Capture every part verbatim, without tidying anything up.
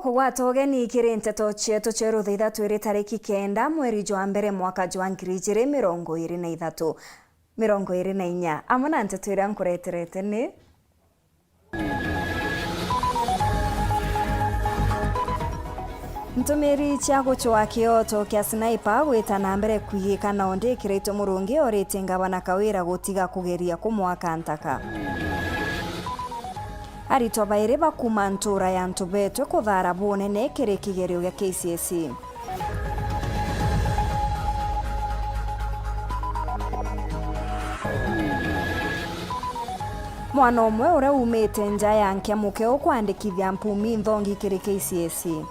Kugwata ugeni kiri nteto cietu cia rutha ithatu iri tariki kenda mweri jwa mbere mwaka jwa ngiri ijiri mirongo iri na ithatu, mirongo iri na inya, amwe na nteto iria nkureterete ni: Ntumiri cia gucwa kioto kia sniper gwita na mbere kwigika na undi ikirite murungi oritie ngavana Kawira gutiga kugeria kumwaka ntaka. Aritwa bairi ba kuuma ntuura ya Ntubetwe kuthaara bunene kiri kigerio gia K C S E. Mwana umwe uria uumite nja ya nkia muke ukwandikithia mpumi nthongi kiri K C S E.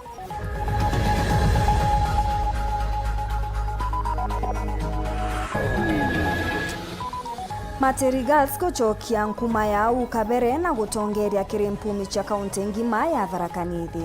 Materi Girls gucokia nkuma yao kabere na gutongeria kiri mpumi cia kaunti ngima ya Tharaka Nithi.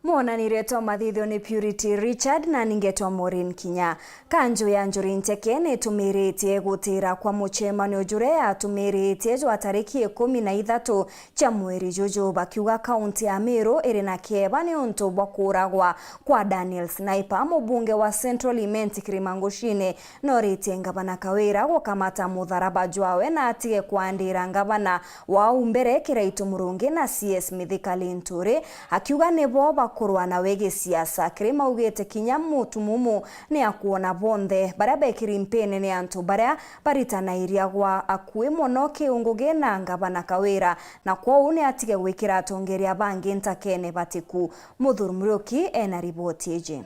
Mwonani rietwa mathithio ni Purity Richard na ningetwa Maureen Kinya. Kanju ya Njuri Ncheke nitumiritie gutira kwa mucemanio juria yatumiritie jwa tariki ikumi na ithatu cia mweri juju, bakiuga kaunti ya Meru iri na kieba niuntu bwa kuuragwa kwa Daniel Sniper, mubunge wa Central Imenti Kirimangushini, noritie ngavana Kawira gukamata mutharaba jwawe na atige kwandira ngavana wau mbere Kiraitu Murungi na C S Mithika Linturi, akiuga nibo bakurwa nawe gisiasa. Kirima augite kinya Mutumumu ni akuona bonthe baria bekiri mpene ni antu baria baritanairia gwa akui mono kiungugi na ngavana Kawira, na kwou ni atige gwikira atongeria bangi ntakene batiku. Muthuri Muriuki ena riboti iji.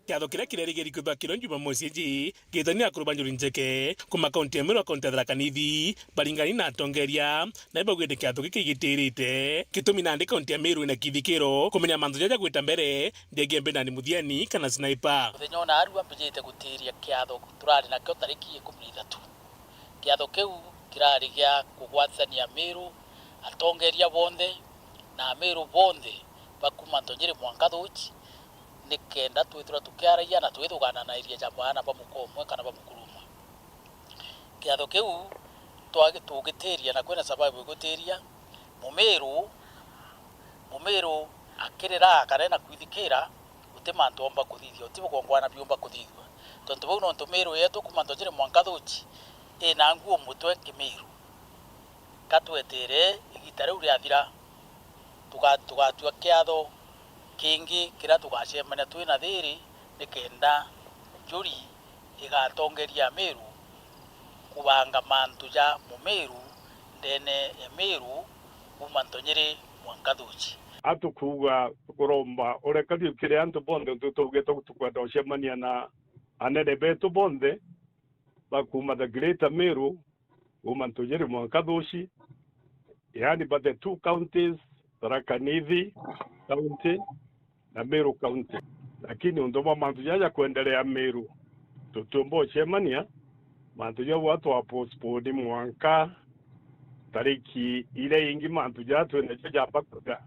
Kiatho kiria kirerigiri kwithwa kirio Jumamosi iji, gitani akuru ba Njuri Ncheke kuma kaunti ya Meru na kaunti ya Tharaka Nithi baringani na atongeria, na ibaugite kiatho giki gigitirite. Gitumi nandi kaunti ya Meru ina kithikiro kumenya mantu jaja gwita mbere jegie Bernard Muthiani kana Sniper. Muthenya ona arua mbijite gutiria kiatho turari nakio tariki ikumi na ithatu. Kiatho kiu kirari gia kugwatithania Meru, atongeria bonthe na Ameru bonthe ba kuma Ntonyiri mwanka Thuchi, nikenda twithirwa tukiaragia na twithugananairia ja baana ba muka umwe kana ba mukuru umwe. Kiatho kiu twagi-, tugitiria na kwina sababu igutiria, Mumiru, Mumiru akirira kana ena kwithikira, guti mantu omba kuthithia, uti bugongwana biumba kuthithua. Tontu bau nontu Miru yetu kuma Ntojere mwanka Thuchi ina nguo mutwe Kimiru. Ka twetire igita riu riathira, tuga-, tugatua kiatho kingi kiria tugacemania twina thiri, nikenda njuri igatongeria Miru kubanga mantu ja Mumiru ndene ya Miru kuma Ntonyiri mwanka Thuchi. A tukuuga, tukuromba urekaniu kiri antu bonthe, untu tuugite tukwenda gucemania na anene betu bonthe ba kuuma the Greater Meru, kuuma Ntujiri mwanka Thuci, yaani ba the two counties, Tharaka Nithi County na Meru County. Lakini untu bwa mantu jaja kwendelea Meru, tutiumba ucemania, mantu jau atwa postpone mwanka tariki iria ingi mantu jaa twinajo jamba kuthira.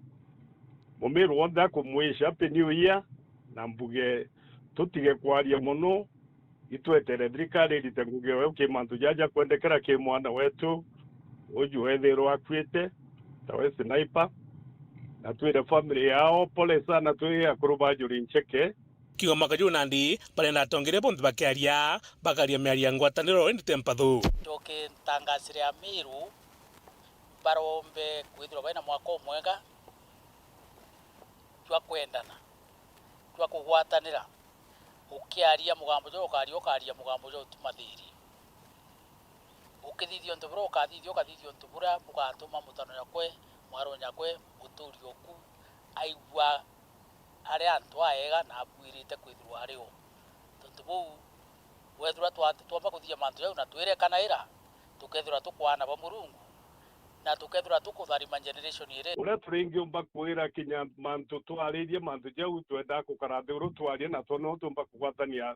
Mumiru wonthe akumwisha Happy New Year, na mbuge tutige kwaria mono, itwetere thirikari irite ngugi yayo ki mantu jaja kwendekera ki mwana wetu uju wethirwa akuite, tawe Sniper, na twire family yao pole sana, twi akuru ba Njuri Ncheke. Kiuga mwaka juu nandi barenda atongeria bonthe bakiaria, bakaria miario ya ngwataniro indi ti mpathu. Njoke ntangasire Amiru barombe kwithirwa baina mwaka umwega jwa kwendana, jwa kugwatanira. Ukiaria mugambo juria ukaria, ukaria mugambo jwa utumathiri. Ukithithia untu buria ukathithia, ukathithia untu buria bugatuma mutano nyakwe, mwaro nyakwe, muturi oku aigua ari antu aega na abuirite kwithirwa ari o. Tontu buu, wethirwa twa-, twomba kuthithia mantu jau na twirekanaira, tukethirwa tukwaana ba Murungu, na tukethirwa tukutharima generation iri. Uria turingiumba kwira kinya mantu twaririe mantu jau, twendaa gukara nthi uru twarie, na twona uu tuumba kugwatania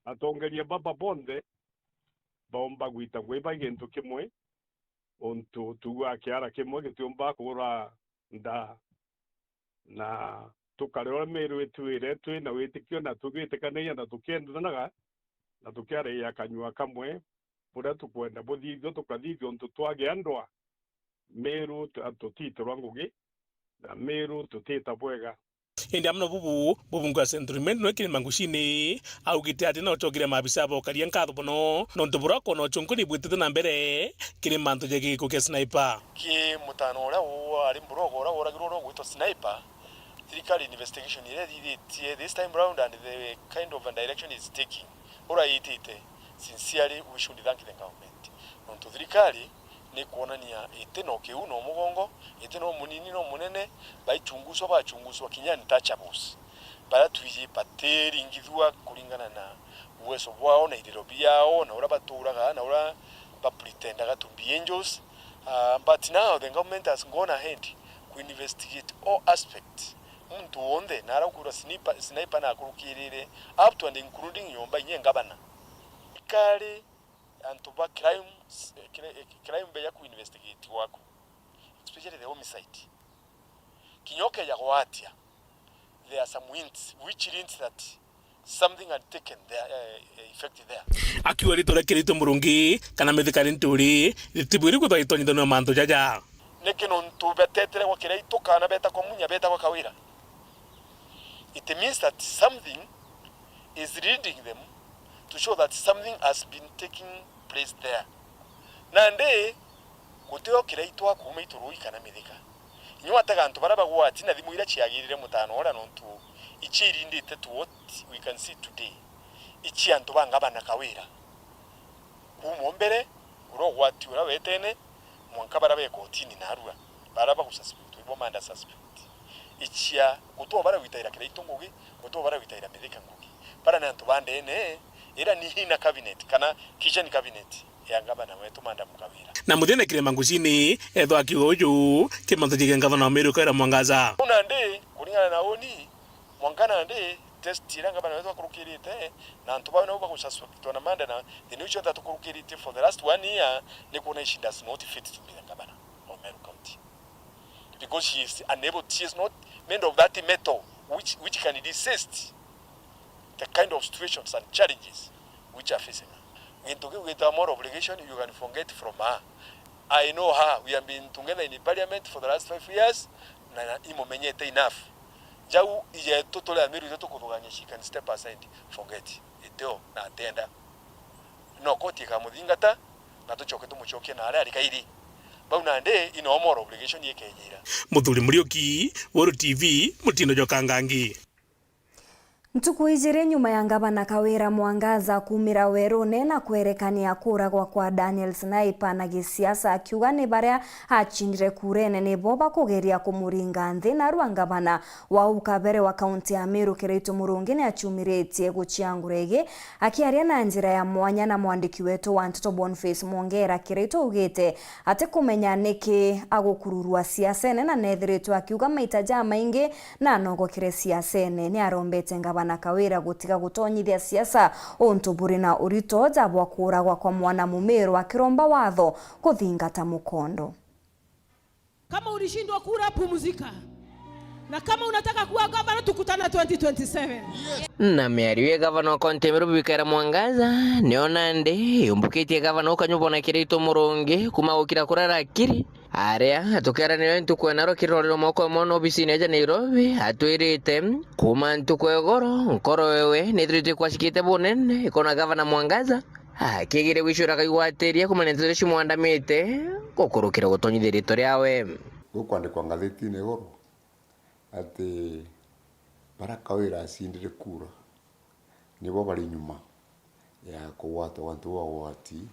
atongeria baba bonthe, baumba gwita gwi ba gintu kimwe, untu tuugaa kiara kimwe gitiumba kura nda na tukare uria Miru itwire twi na witikio na tugitikanagia na tukiendanaga na tukiaragia kanyua kamwe, buria tukwenda buthithua tukathithua untu twagia ndwa. Miru tu-, tutiitirwa ngugi, na Miru tutiita bwega. Indi amwe na bubu, Mubunge wa Central Imenti nwe Kirima Ngucini augite ati naucokire maabisa bokaria nkatho mono nontu buria kwona uchunguiri bwitite na mbere kiri mantu ja giko kia Sniper. Ki mutano uria wari mburogo uria woragirwe uria ugwitwa Sniper, thirikari investigation iria ithithitie this time round and the kind of a direction is taking, uria itite, sincerely we should thank the government. Nontu thirikari ni kwonania iti na ukiu na umugongo, iti na umunini na umunene, baichunguswa, bachunguswa kinya untouchables. Baria twiji batiringithua kuringana na uwezo bwao na iriro biao, na uria baturaga, na uria bapretendaga to be angels. Uh, but now the government has gone ahead ku investigate all aspects. Muntu wonthe, na aria ukwirwa Sniper, Sniper na akurukirire, up to and including nyomba inya ngavana. Thirikari, antu ba crimes, eh, cri-, eh, crime beja ku investigate gwaku, especially the homicide. Kinya ukeja gwatia, there are some hints, which hints that something had taken there, eh, eh, effect there. Akiuga ritwa ria Kiraitu Murungi kana Mithika Linturi ritibwiri kwithwa ritonyithanua mantu jaja. Niki nontu betetere gwa Kiraitu kana beta kwa Munya, beta gwa Kawira? It means that something is leading them to show that something has been taking place there. Nandi gutio Kiraitu akuuma Iturui kana Mithika. Inya watega antu baria bagwati na thimu iria ciagirire mutano uria, nontu ici irindite to what we can see today. Ici antu ba ngavana Kawira. Kuuma o mbere, uria ugwati uria wetene, mwanka baria be kotini narua, baria bagususpectwa, ibo manda suspect. Icia gutwa baria gwitaira Kiraitu ngugi, gutwa baria gwitaira Mithika ngugi. Baria ni antu ba ndene, ira ni inner cabinet, kana kitchen cabinet ya ngavana wetu, Madam Kawira. Na muthia na Kirima Ngucini, ethwa akiuga uju, kimantu jigia ngavana wa Meru Kawira Mwangaza. Nandi, kuringana na uni, mwanka nandi, test iria ngavana wetu akurukirite, na antu bau nabo bagususpectwa na manda na the news that tukurukirite for the last one year, ni kuona she does not fit to be the governor of Meru County. Because she is unable, she is not made of that metal which, which can resist the kind of situations and challenges which are facing her. Gintu kiu gitwa moral obligation, you can forget from her. I know her. We have been together in parliament for the last five years, na, na imumenyete enough. Jau ijetu turi Amiru, itwe tukuthugania, she can step aside, forget. Itio na atenda. No koti ikamuthingata, na tucoke tumucokie na aria ari kairi. Bau nandi, ino moral obligation ikejira. Muthuri Muriuki, Weru T V, mutindo jwa Kangangi. Ntuku ijiri nyuma ya ngavana Kawira Mwangaza kuumira werune na kwerekania kuuragwa kwa Daniel Sniper na gisiasa, akiuga ni baria acindire kurene nibo bakugeria kumuringa nthi. Narua ngavana wa u kabere wa kaunti ya Meru Kiraitu Murungi ni aciumiritie guciangura igi, akiaria na njira ya mwanya na mwandiki wetu wa nteto Boniface Mwongera, Kiraitu augite ati kumenya niki agukururwa siasene, na nethiritwe akiuga maita jamaingi na anogokire siasene. Ni arombete ngavana Kawira gutiga gutonyithia siasa untu buri na urito ja bwa kuuragwa kwa mwana Mumiru, akiromba watho kuthingata mukondo. Kama ulishindwa kura, pumzika. Na kama unataka kuwa gavana, tukutana twenty twenty-seven. Na miario ya gavana wa kaunti ya Meru Kawira Mwangaza, niyo nandi yumbukitie gavana ukanyubona Kiraitu Murungi kuma gukira kurara akiri. Aria tukiaranira ntuku ya narua kiri rori rwa moko mwana obisini eja Nairobi, atwirite, kuma ntuku ya igoro, nkoro ewe nithirite ikwacikite bunene ikona gavana Mwangaza akigire gwicura kaigwatiria kumenya nteto iria cimwandamite gukurukira gutonyithia rito riawe. Gukwandikwa ngathitine igoro ati baria Kawira acindire kura nibo bari nyuma ya kugwatwa gwa antu bau ugwati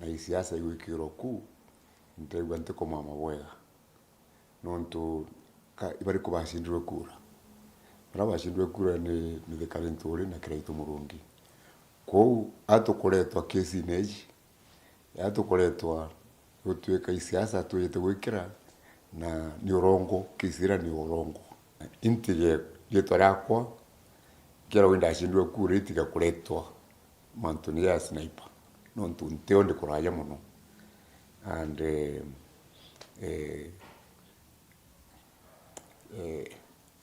na isiasa igwikirwa ku, ntaigua ntikumama bwega. Nontu ka-, ibariku bacindirwe kura? Baria bacindirwe kura ni Mithika Linturi na Kiraitu Murungi. Kwou atukuretwa kesi-ini iji, atukuretwa gutuika isiasa twijite gwikira, na ni urongo, kesi iria ni urongo. Intige riitwa riakwa, kira wi ndacindirwe kura, itige kuretwa mantune ja Sniper, nontu ntio ndi kuraja mono. And, eh, eh, eh,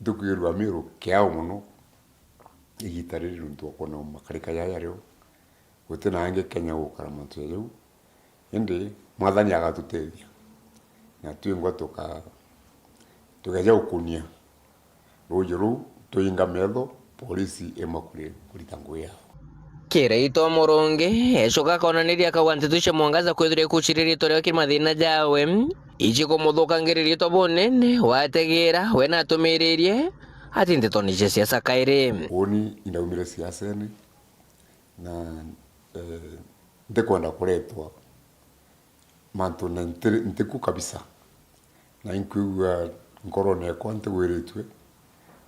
Ntukwirua Miru kiao mono igita riri nontu wa kwona makarika jaya rio. Guti na angi Kenya gukara mantu ja jau. Indi Mwathani agatutethia. Na twingwa tuka-, tukeja gukunia ruuji ruu, twinga metho, polisi imwe kuri-, kurita ngugi yao. Kiraitu Murungi ecoka akonaniria akauga nteto cia mwangaza kwithirwa ikuciriritwa rio kiri mathina jawe. Iji kumuthukangiriria ritwa bunene, wategeera, we natumiririe ati nteto ni cia siasa kairi. Uuni indaumire siasene, na, eh, ntikwenda kuretwa mantu na nti-, ntiku kabisa. Na inkwigua nkorone yakwa ntigwiritue,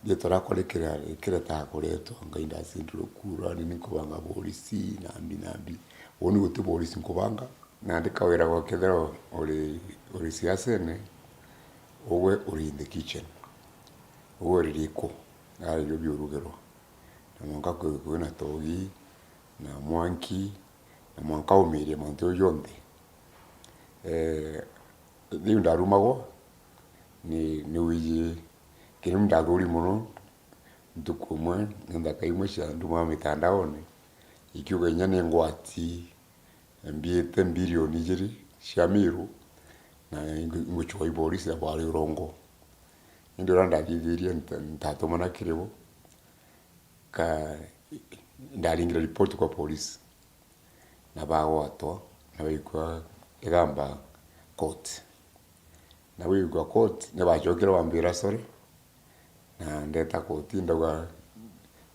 riitwa riakwa rikira-, rikiretaga kuretwa, Ngai ndacindire ukura, ni nkubanga borisi, nambi, nambi. Uuni guti borisi nkubanga. Nandi kawira gwa kethira uri, uri siasene, ugwe uri in the kitchen. Ugwe uri riku, ari rio biurugirwa. Na mwanka kwi-, kwina togi, na mwanki, na mwanka umirie mantu jau jonthe. Eh, riu ndarumagwa, ni, ni wiji, kiri ndathuri mono, ntuku imwe, na nthaka imwe cia nduma mitandaone, ikiuga inya ni ngwati, mbiite mbirioni ijiri cia Miru, na ingu-, ingucua iborisi na bwari urongo. Indi uria ndathithirie nta-, ntatumana kiri bo, ka-, ndaringire ripoti kwa polisi, na bagwatwa, na baikua igamba court. Na baikua court, ni bacokire bambira sorry, na ndeta koti, ndauga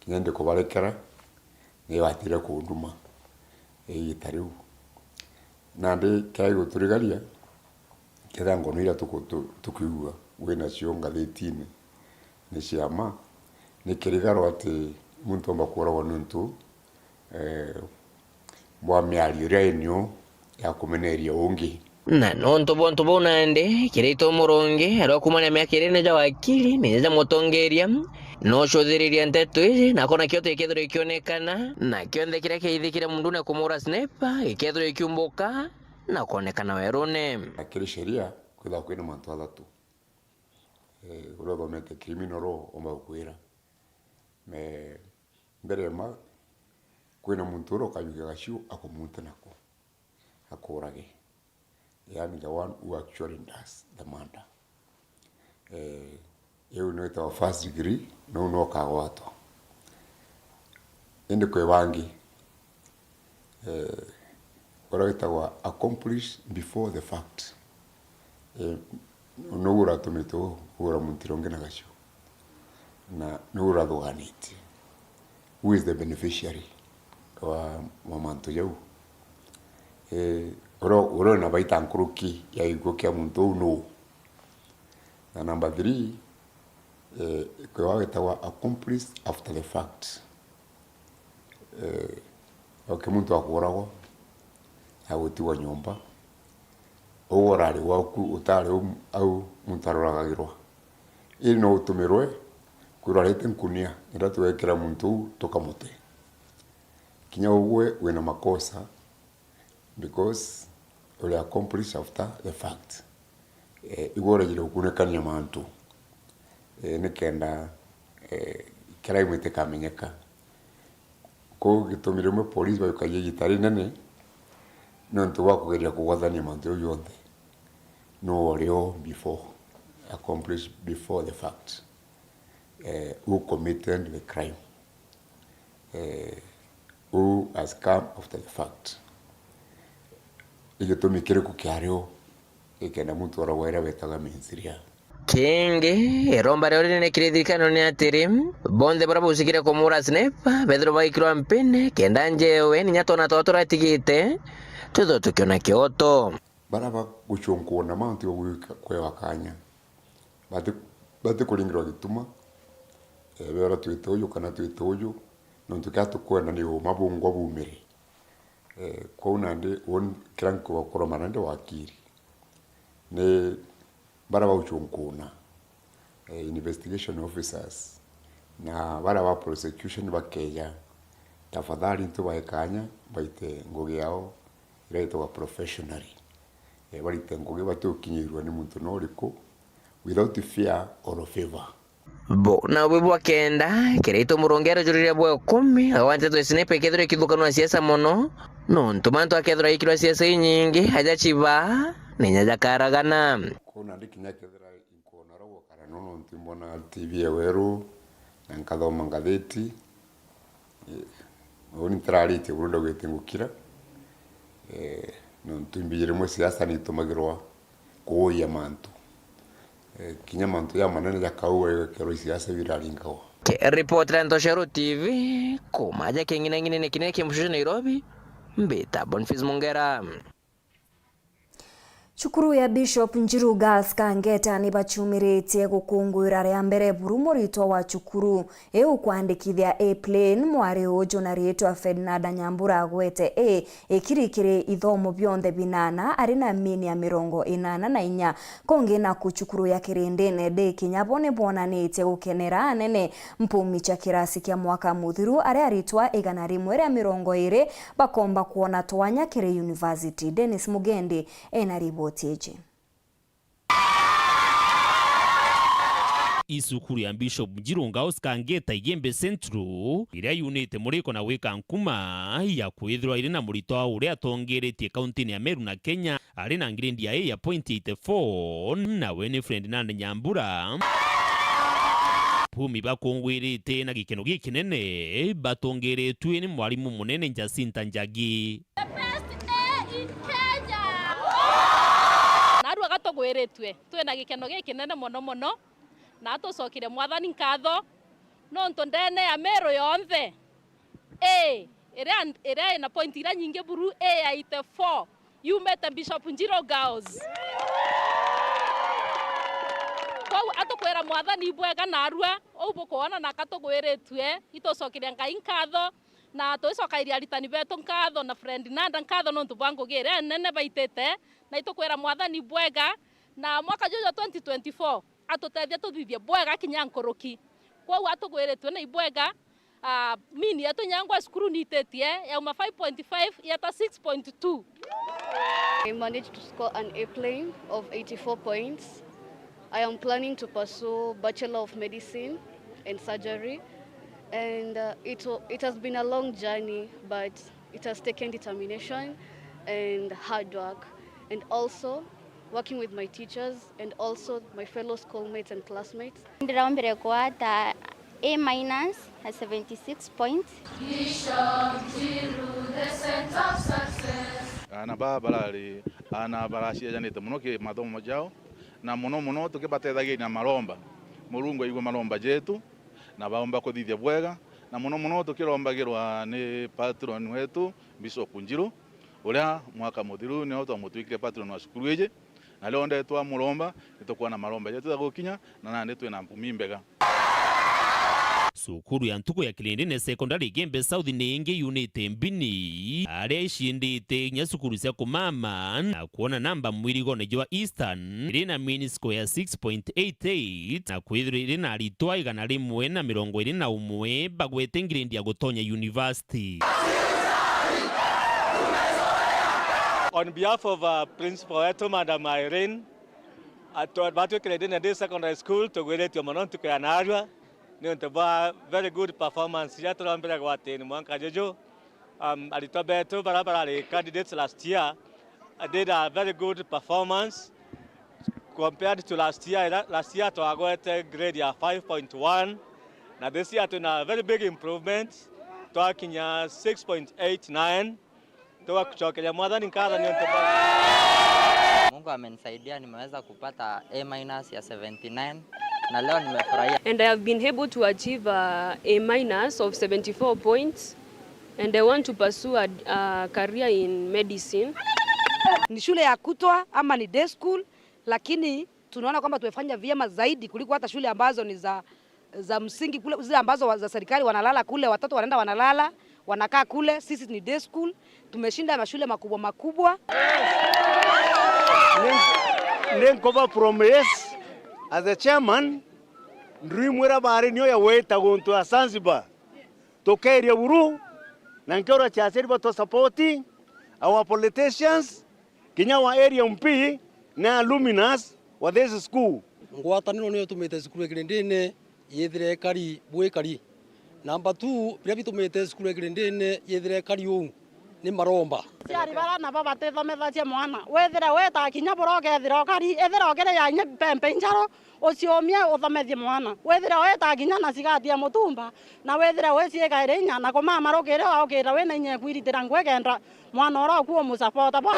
kinya ndikubarekera, ni batire kunduma igita riu. Nandi kiria giguturigaria, kethira ngono iria tuku-, tu-, tukwigua winacio ngathitine ni cia ma, ni kirigaro ati muntu omba kuuragwa niuntu, eh, bwa miario iria inio ya kumeneria ungi. Na nontu bwa untu buu nandi, Kiraitu Murungi, aria ukumania miaka iri ni ja wakiri, ni ja mutongeria, nocuthiririe nteto iji, na akona kioto gikethirwa gikionekana, na kionthe kiria kiaithikire mundune kumuura Sniper gikethirwa gikiumbuka na kwonekana werune. Na kiri sheria, kwithagwa kwina mantu athatu. Eh, uria uthomete criminal law omba gukwira. Me-, mbere ya ma, kwina muntu uria ukajukia gaciu akumuute nako, akuurage. Yani the one who actually does the murder. Eh, iu niwitawa first degree, nau no ukagwatwa. Indi kwi bangi, eh, uria witagwa accomplish before the fact. Eh, nuu uratumitwe kuura muntu uria ungi na gaciu. Na nuu urathuganitie. Who is the beneficiary wa, wa mantu jau? Eh, uria, uria wina baita nkuruki ya gikuu kia muntu uu nuu? Na number three, eh, kwi wa witagwa accomplice after the fact. Eh, okay, muntu akuuragwa, agutigwa nyomba, uu urari gwaku, utari u-, au muntu aroragagirwa. Indi no utumirwe kwirwa arete nkunia, enda tugekira muntu uu tukamute. Kinya ugwe wina makosa, because uri accomplice after the fact. Eh, igwe urejire gukunekania mantu, eh, nikenda, eh, crime itikamenyeka. Kwou gitumi rimwe police bajukagia igita rinene, nontu bwa kugeria kugwathania mantu jau jonthe. Nuu urio before, accomplish before the fact, eh, who committed the crime. Eh, who has come after the fact? Ni gitumi kiriku kiario gikenda muntu oragwa iria betaga mens rea? Kingi, iromba riao rinene kiri thirikari ni atiri, bonthe baria baucikire kumuura Sniper, bethirwe baikirwa mpine, kenda njewe, ninya twana twao turatigite, twithwe tukiona kioto. Baria bagucunkuna mantu ya gwika kwewa kanya, bati-, batikuringirwa gituma, eh, beera twite uju kana twite uju, nontu kiria tukwenda ni uuma bungwa bumire. Eh, kwou nandi, uuni kiria nkubakuruma nandi wakiri, ni baria baucunkuna, eh, investigation officers, na baria ba prosecution bakeja, tafadhali ntubae kanya baite ngugi yao iria itagwa professionally. Eh, barite ngugi batigukinyirua ni muntu no uriku, without fear or favor. Bo na bwi bwa kenda, kiria itu Murungi arujuriria bwa ikumi, agwantitwe sniper ikethirwa ikithukanwa siasa mono, nontu mantu akethirwa aikirwa siasa inyingi, aja chiba, na inya jakaragana. Kuu nandi kinya kethira inkwona uria gwakara no, nontu imbona T V ya Weru, na nkathoma ngathiti, uu ni ntiraritie buru ndagwite ngukira, eh, nontu imbiji rimwe siasa niitumagirwa kuuia mantu. Eh, kinya mantu jamanene jakauga igakerwa isiasa biraringagwa. Ke-, ripoti ria Ntoshero T V, kuuma aja king'inang'inene kinene kia mucii Nairobi, mbita Boniface Mungera. Cukuru ya Bishop Njiru Girls Kangeta ni bachumiritie gukunguira ria mbere buru muritwa wa cukuru iu kwandikithia A plain mwari uju na riitwa Ferdinand Nyambura agwete A ikiri kiri ithomo bionthe binana ari na mean ya mirongo inana na inya. Kungi naku cukuru ya Kirindine ndi kinya bo ni bonanitie gukenera anene mpumi cia kirasi kia mwaka muthiru aria aritwa igana rimwe ria mirongo iri bakomba kwona twanya kiri university. Dennis Mugendi ena riboti iji. I cukuru ya Bishop Njirunga Oscar Ngeta Igembe Central, iria yunite muriko na gwika nkuma ya kwithirwa iri na muritwa uria atongeretie kauntini ya Meru na Kenya, ari na grade ya A ya point eighty four, na Winifred Nandi Nyambura. Pumi bakungwirite na gikeno gikinene, batongeretue ni mwarimu munene Jacinta Njagi. The best A in Kenya. Narua gatugwiritue, twina gikeno gikinene mono mono, na tucokire Mwathani nkatho, nontu ndene ya Meru yonthe, A, iria, iria ina point iria nyingi buru, A ya eighty four, yumite Bishop Njiro Girls. Kwou atukwira Mwathani ibwega narua, uu bukwona na katugwiritue, itucokiria Ngai nkatho, na twicokairia aritani betu nkatho na Fred Nanda nkatho nontu bwa ngugi iria nene baitite, na itukwira Mwathani bwega, na mwaka juju twenty twenty-four atutethia tuthithie bwega kinya nkuruki. Kwou atugwiritue na ibwega, ah, mean yetu inya ngwa cukuru nititie yauma five point five yeta six point two. I managed to score an A plain of eighty-four points. I am planning to pursue Bachelor of Medicine and Surgery, and, uh, it wa-, it has been a long journey, but it has taken determination and hard work, and also working with my teachers and also my fellow schoolmates and classmates. Ndiraombire kwata A minus na seventy-six points. Aana baa barari aana baraciajanite mono ki mathomo jao, na mono mono tukibatethagiria na maromba. Murungu aigue maromba jetu, na baomba kuthithia bwega, na mono mono tukirombagirwa ni patron wetu, Bishop Njiru, uria mwaka muthiru nio twamutwikire patron wa cukuru iji, na rio ndetwa muromba, nitukwona maromba jetu ja gukinya, na nandi twina mpumi mbega. Cukuru ya ntuku ya Kilindini Secondary Igembe South ni ingi yunite mbini, aria iciindite kinya cukuru cia kumama, na kwona namba mwirigone jwa Eastern, iri na mean score ya six point eight eight, na kwithirwa iri na aritwa igana rimwe na mirongo iri na umwe bagwete grade ya gutonya university. On behalf of, uh, principal wetu, Madam Irene, atu-, batwikire Kilindini Day Secondary School, tugwiritue mono ntuku ya narua, niuntu bwa very good performance iria turombire gwatini mwanka juju. Um, aritwa betu baria barari candidates last year, I did a very good performance compared to last year. Ira-, last year twagwete grade ya five point one, na this year twina very big improvement, twakinya six point eight nine. Tugacokeria Mwathani nkatho niuntu bwa Mungu amenisaidia, nimeweza kupata A minus ya seventy nine, na leo nimefurahia. And I have been able to achieve, uh, A minus of seventy-four points. And I want to pursue a, a career in medicine. Ni shule ya kutwa ama ni day school, lakini tunaona kwamba tumefanya vyema zaidi kuliko hata shule ambazo ni za, za msingi kule, zile ambazo wa-, za serikali wanalala kule, watoto wanaenda wanalala, wanakaa kule. Sisi ni day school, tumeshinda mashule makubwa makubwa. Ni-, ninkuba promise as a chairman, ndrimwira bari niyo ya wita guntu ya Zanzibar. Tukeria buru, na nkiura aciari batwa support, our politicians, kinya our area M P na alumnus wa this school. Ngwataniro niyo itumite cukuru ya Kilindini yithire ikari bwikari. Namba two, biria bitumite cukuru ya Kirindini yithire ikari uu ni maromba. Aciari bara nabo batithomithagia mwana. Withire wita kinya bura ukethira ukari, ithira ukiri ya inya mpempe injaru, uciumie uthomethie mwana. Withire wita kinya na cigati ya mutumba, na withire wiciikaire inya, na kumama rukiri waukira wina inya ekwiritira ngui kenda mwana uria uku umusupport bwa.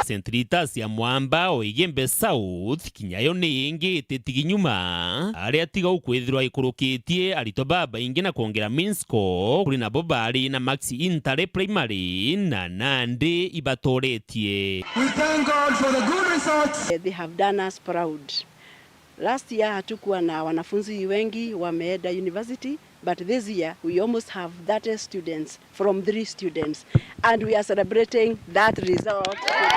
Saint Rita's ya Mwamba o Igembe South, kinya yo ni ingi ititigi nyuma, aria tigau kwithirwa ikurukitie aritwa babaingi na kwongera mean score kuri nabo bari na marks intare primary na nandi ibatoretie. We thank God for the good results. They have done us proud. Last year hatukuwa na wanafunzi wengi wameenda university, but this year we almost have thirty students from three students, and we are celebrating that result today.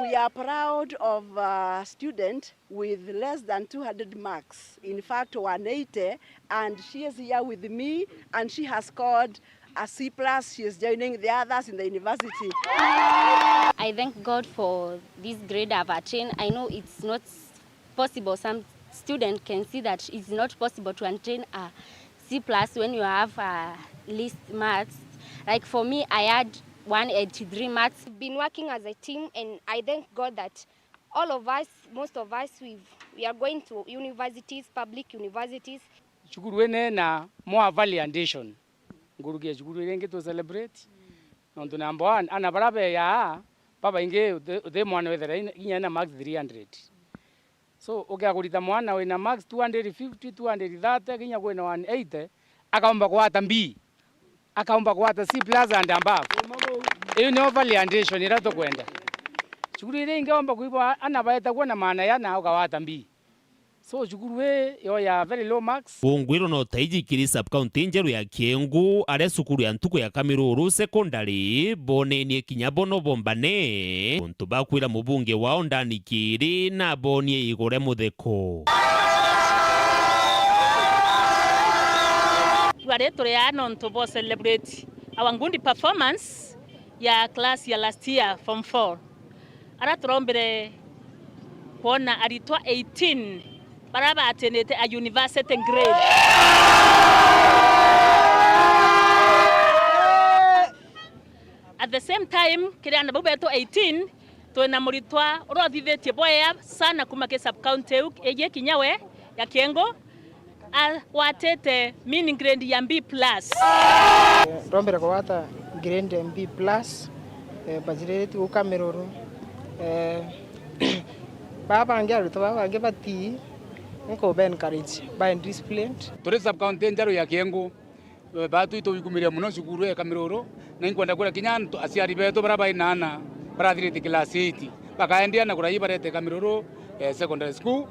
We are proud of a student with less than two hundred marks, in fact one eighty, and she is here with me, and she has scored a C plus. She is joining the others in the university. I thank God for this grade I've attained. I know it's not possible. Some student can see that it's not possible to attain a C plus when you have a least marks. Like for me, I had one eighty-three marks. We've been working as a team, and I thank God that all of us, most of us, we've, we are going to universities, public universities. Cukuru ii ni na more validation. Nguruki ya cukuru iria ingi tu celebrate. Nontu namba one, ana baria beyaa, babaingi uti, uti mwana withira ina, kinya ena marks three hundred. So, ukia kurita mwana wina marks two hundred fifty, two hundred thirty, kinya kwina one eighty, akaumba kwata B. Akaumba kwata C plus and above. Iu nio validation iria tukwenda. Cukuru iria ingi omba kwigua ana baetagua na maana yana ukawata B. So, cukuru ii yo ya very low marks. Ungwiro no taiji kiri sub-county njeru ya Kiengu, aria cukuru ya ntuku ya Kamiruru Secondary bonenie kinya bo no bombane, untu bakwira mubunge wao Ndani Kiri na bonie igure mutheko. Twari turi aa nontu bo celebrate our good performance ya class ya last year, form four. Ara turombire kwona aritwa eighteen bara batinite a university grade. At the same time, kiri ana bau betu eighteen, twina muritwa uria uthithitie bwega sana kuma ki sub county iu igi kinya we ya Kiengu, agwatite mean grade ya B plus. Ndombere kugwata grade ya B plus, eh, mbajiriritie guka Miruru. Eh, baa bangi, arutwo baa bangi batii, nkube encourage, bae disciplined. Turi sub county njeru ya Kiengu, eh, batu itwikumiria mono cukuru ya Kamiruru, na inkwenda kwira kinya antu, aciari betu baria bai na ana barathirite class eight, bakaendia na kurai barete Kamiruru, eh, Secondary School.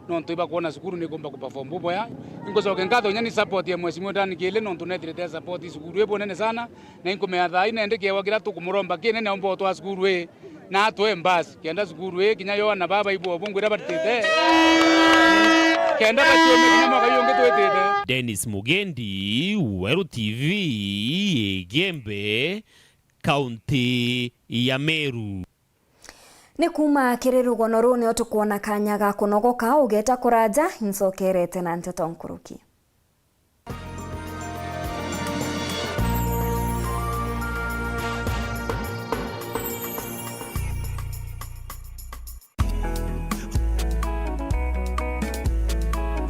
Nontu ibakwona cukuru nikumba kuperform bubwea. Ingucokia nkatho inya ni support ya Mheshimiwa Dan Kiili, nontu nethirite support cukuru ii bunene sana, na inkumea thaa ii nendi kiegwa kiria tukumuromba kinene aumba utwaa cukuru ii, na atwe mbasi, kenda cukuru ii kinya yo ana baa baibua ubungu iria baritite, kenda baciumia kinya mwaka uu ungi twitite. Dennis Mugendi, Weru T V, Igembe, kaunti ya Meru. Ni kuuma kiri rugono ruu nio tukwona kanya ga kunogoka, ugeeta kuraja, incokerete na nteto nkuruki.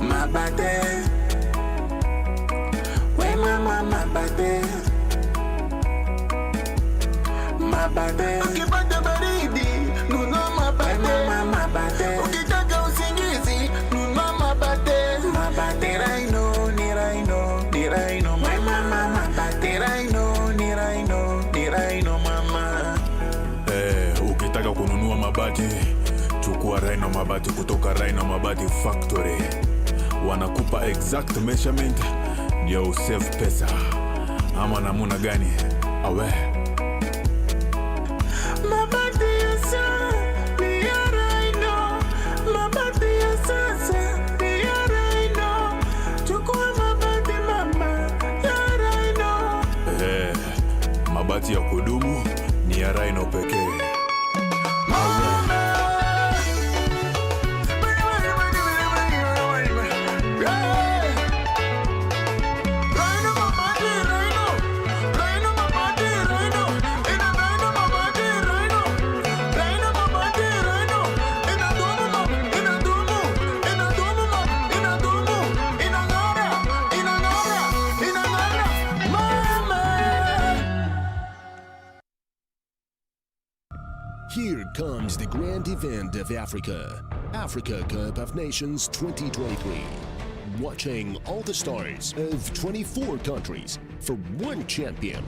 Mabate. We mama mabate. Mabate. Ukipata baridi, nunua mabate. We mama mabate. Ukitaka usingizi, nunua mabate. Mabate. Ni Rhino, ni Rhino, ni Rhino. We mama mabate. Ni Rhino, ni Rhino, ni Rhino mama. Eh, ukitaka kununua mabati, chukua Rhino Mabati kutoka Rhino Mabati Factory. Wanakupa exact measurement ndio usave pesa. Ama namuna gani? Awe. Mabati ya sa-, ni ya Rhino. Mabati ya sasa ni ya Rhino. Chukua mabati mama ya Rhino. Eh. Mabati ya kudumu ni ya Rhino pekee. Mama! Here comes the grand event of Africa, Africa Cup of Nations twenty twenty-three. Watching all the stars of twenty-four countries for one champion.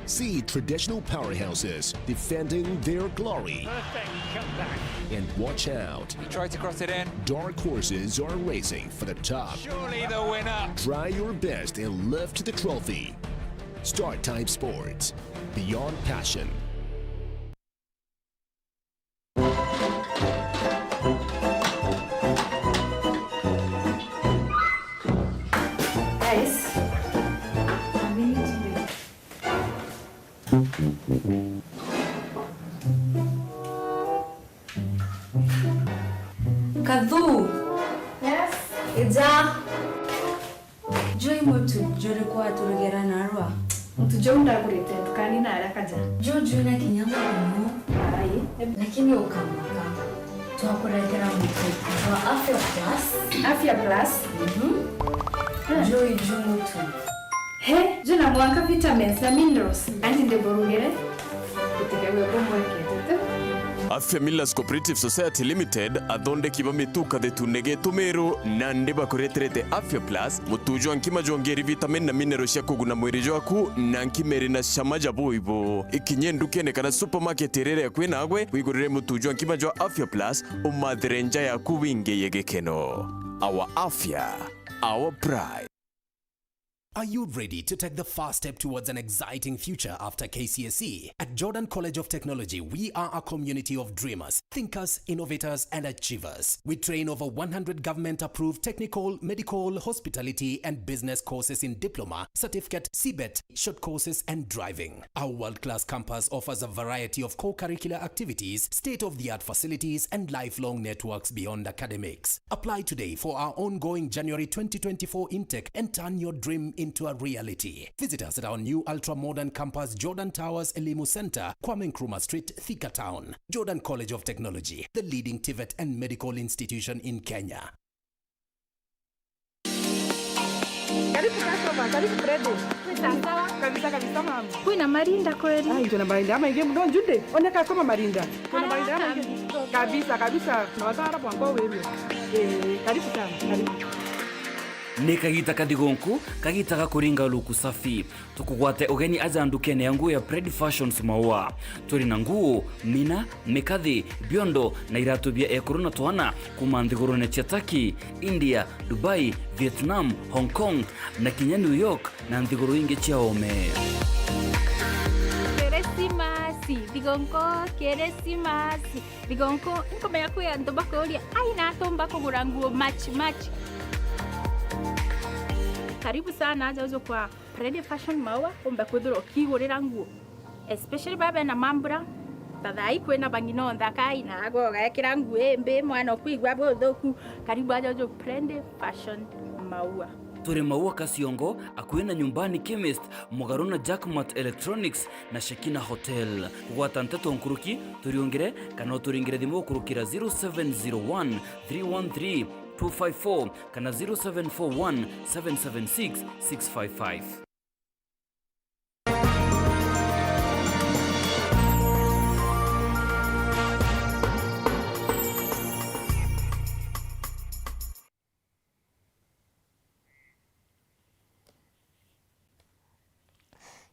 See traditional powerhouses defending their glory. Perfect comeback. And watch out. He tried to cross it in. Dark horses are racing for the top. Surely the winner. Try your best and lift the trophy. Star Type Sports. Beyond passion. Guys, a minute, please. Kathu! Yes? Ija! Juu i mutu juriku waturugera narua? Mutu juu ndagurite ntukani na arakaja. Juu jwina kinya mugumu. Ai. Lakini ukamaka. Twakuretera mutu jwa Afya Plus. Afya Plus? Mhm. Ah. Juu i juu mutu. He, jwina mwanka vitamins na minerals. Anti ndiburugire. Gutigagwe kumwekete tu. Afya Millers Cooperative Society Limited, athondeki ba mitu kathetune getu meru, nandi bakureterete Afya Plus, mutu jwa nkima jwongeri vitamin na mineral cia kuguna mwiri jwaku, na nkima iri na cama ja buibu. Ikinye ndukene kana supermarket iria iri akui nagwe, wigurire mutu jwa nkima jwa Afya Plus, umathire nja yaku wingiye gikeno. Our Afya, our pride. Are you ready to take the first step towards an exciting future after K C S E? At Jordan College of Technology, we are a community of dreamers, thinkers, innovators, and achievers. We train over one hundred government-approved technical, medical, hospitality, and business courses in diploma, certificate, C bet, short courses, and driving. Our world-class campus offers a variety of co-curricular activities, state-of-the-art facilities, and lifelong networks beyond academics. Apply today for our ongoing January twenty twenty-four intake and turn your dream into a reality. Visit us at our new ultra-modern campus, Jordan Towers Elimu Center, Kwame Nkrumah Street, Thika Town. Jordan College of Technology, the leading TVET and medical institution in Kenya. Karibu customer, karibu Freddy. Sawa. Kabisa, kabisa, mama. Kwina marinda kweli? Ai, twina marinda maingi muno, Jude. Oneka koma marinda. Twina marinda maingi. Kabisa, kabisa. Na watara bwango wewe. Eh, karibu sana, karibu. Ni kagita kathigonku, kagita ga kuringa luku safi. Tukugwate ugeni aja ndukene ya nguo ya Pred Fashions Maua. Turi na nguo, mina, mikathi, biondo na iratu bia ekuru na twana kuma nthigurune cia Turkey, India, Dubai, Vietnam, Hong Kong na kinya New York na nthiguru ingi cia ome. Kirisimasi, thigonko, Kirisimasi, thigonko. Nkumenya kwi antu bakuria, "Ai, na atumba kugura nguo match match." Karibu sana aja uju kwa Pred Fashion Maua, umbe kwithirwa ukigurira nguo. Especially baba bena mambura, ta thaa ii kwina bang'ina o nthakai, na agwe ugekira nguo imbi, mwana ukwigua buthuku, karibu aja uju Pred Fashion Maua. Turi Maua Kasiongo, akui na Nyumbani Chemist, mugaru na Jackmart Electronics na Shekina Hotel. Kugwata nteto nkuruki, turiungire kana uturingire thimu gukurukira zero seven zero one three one three two five four kana zero seven four one seven seven six six five five.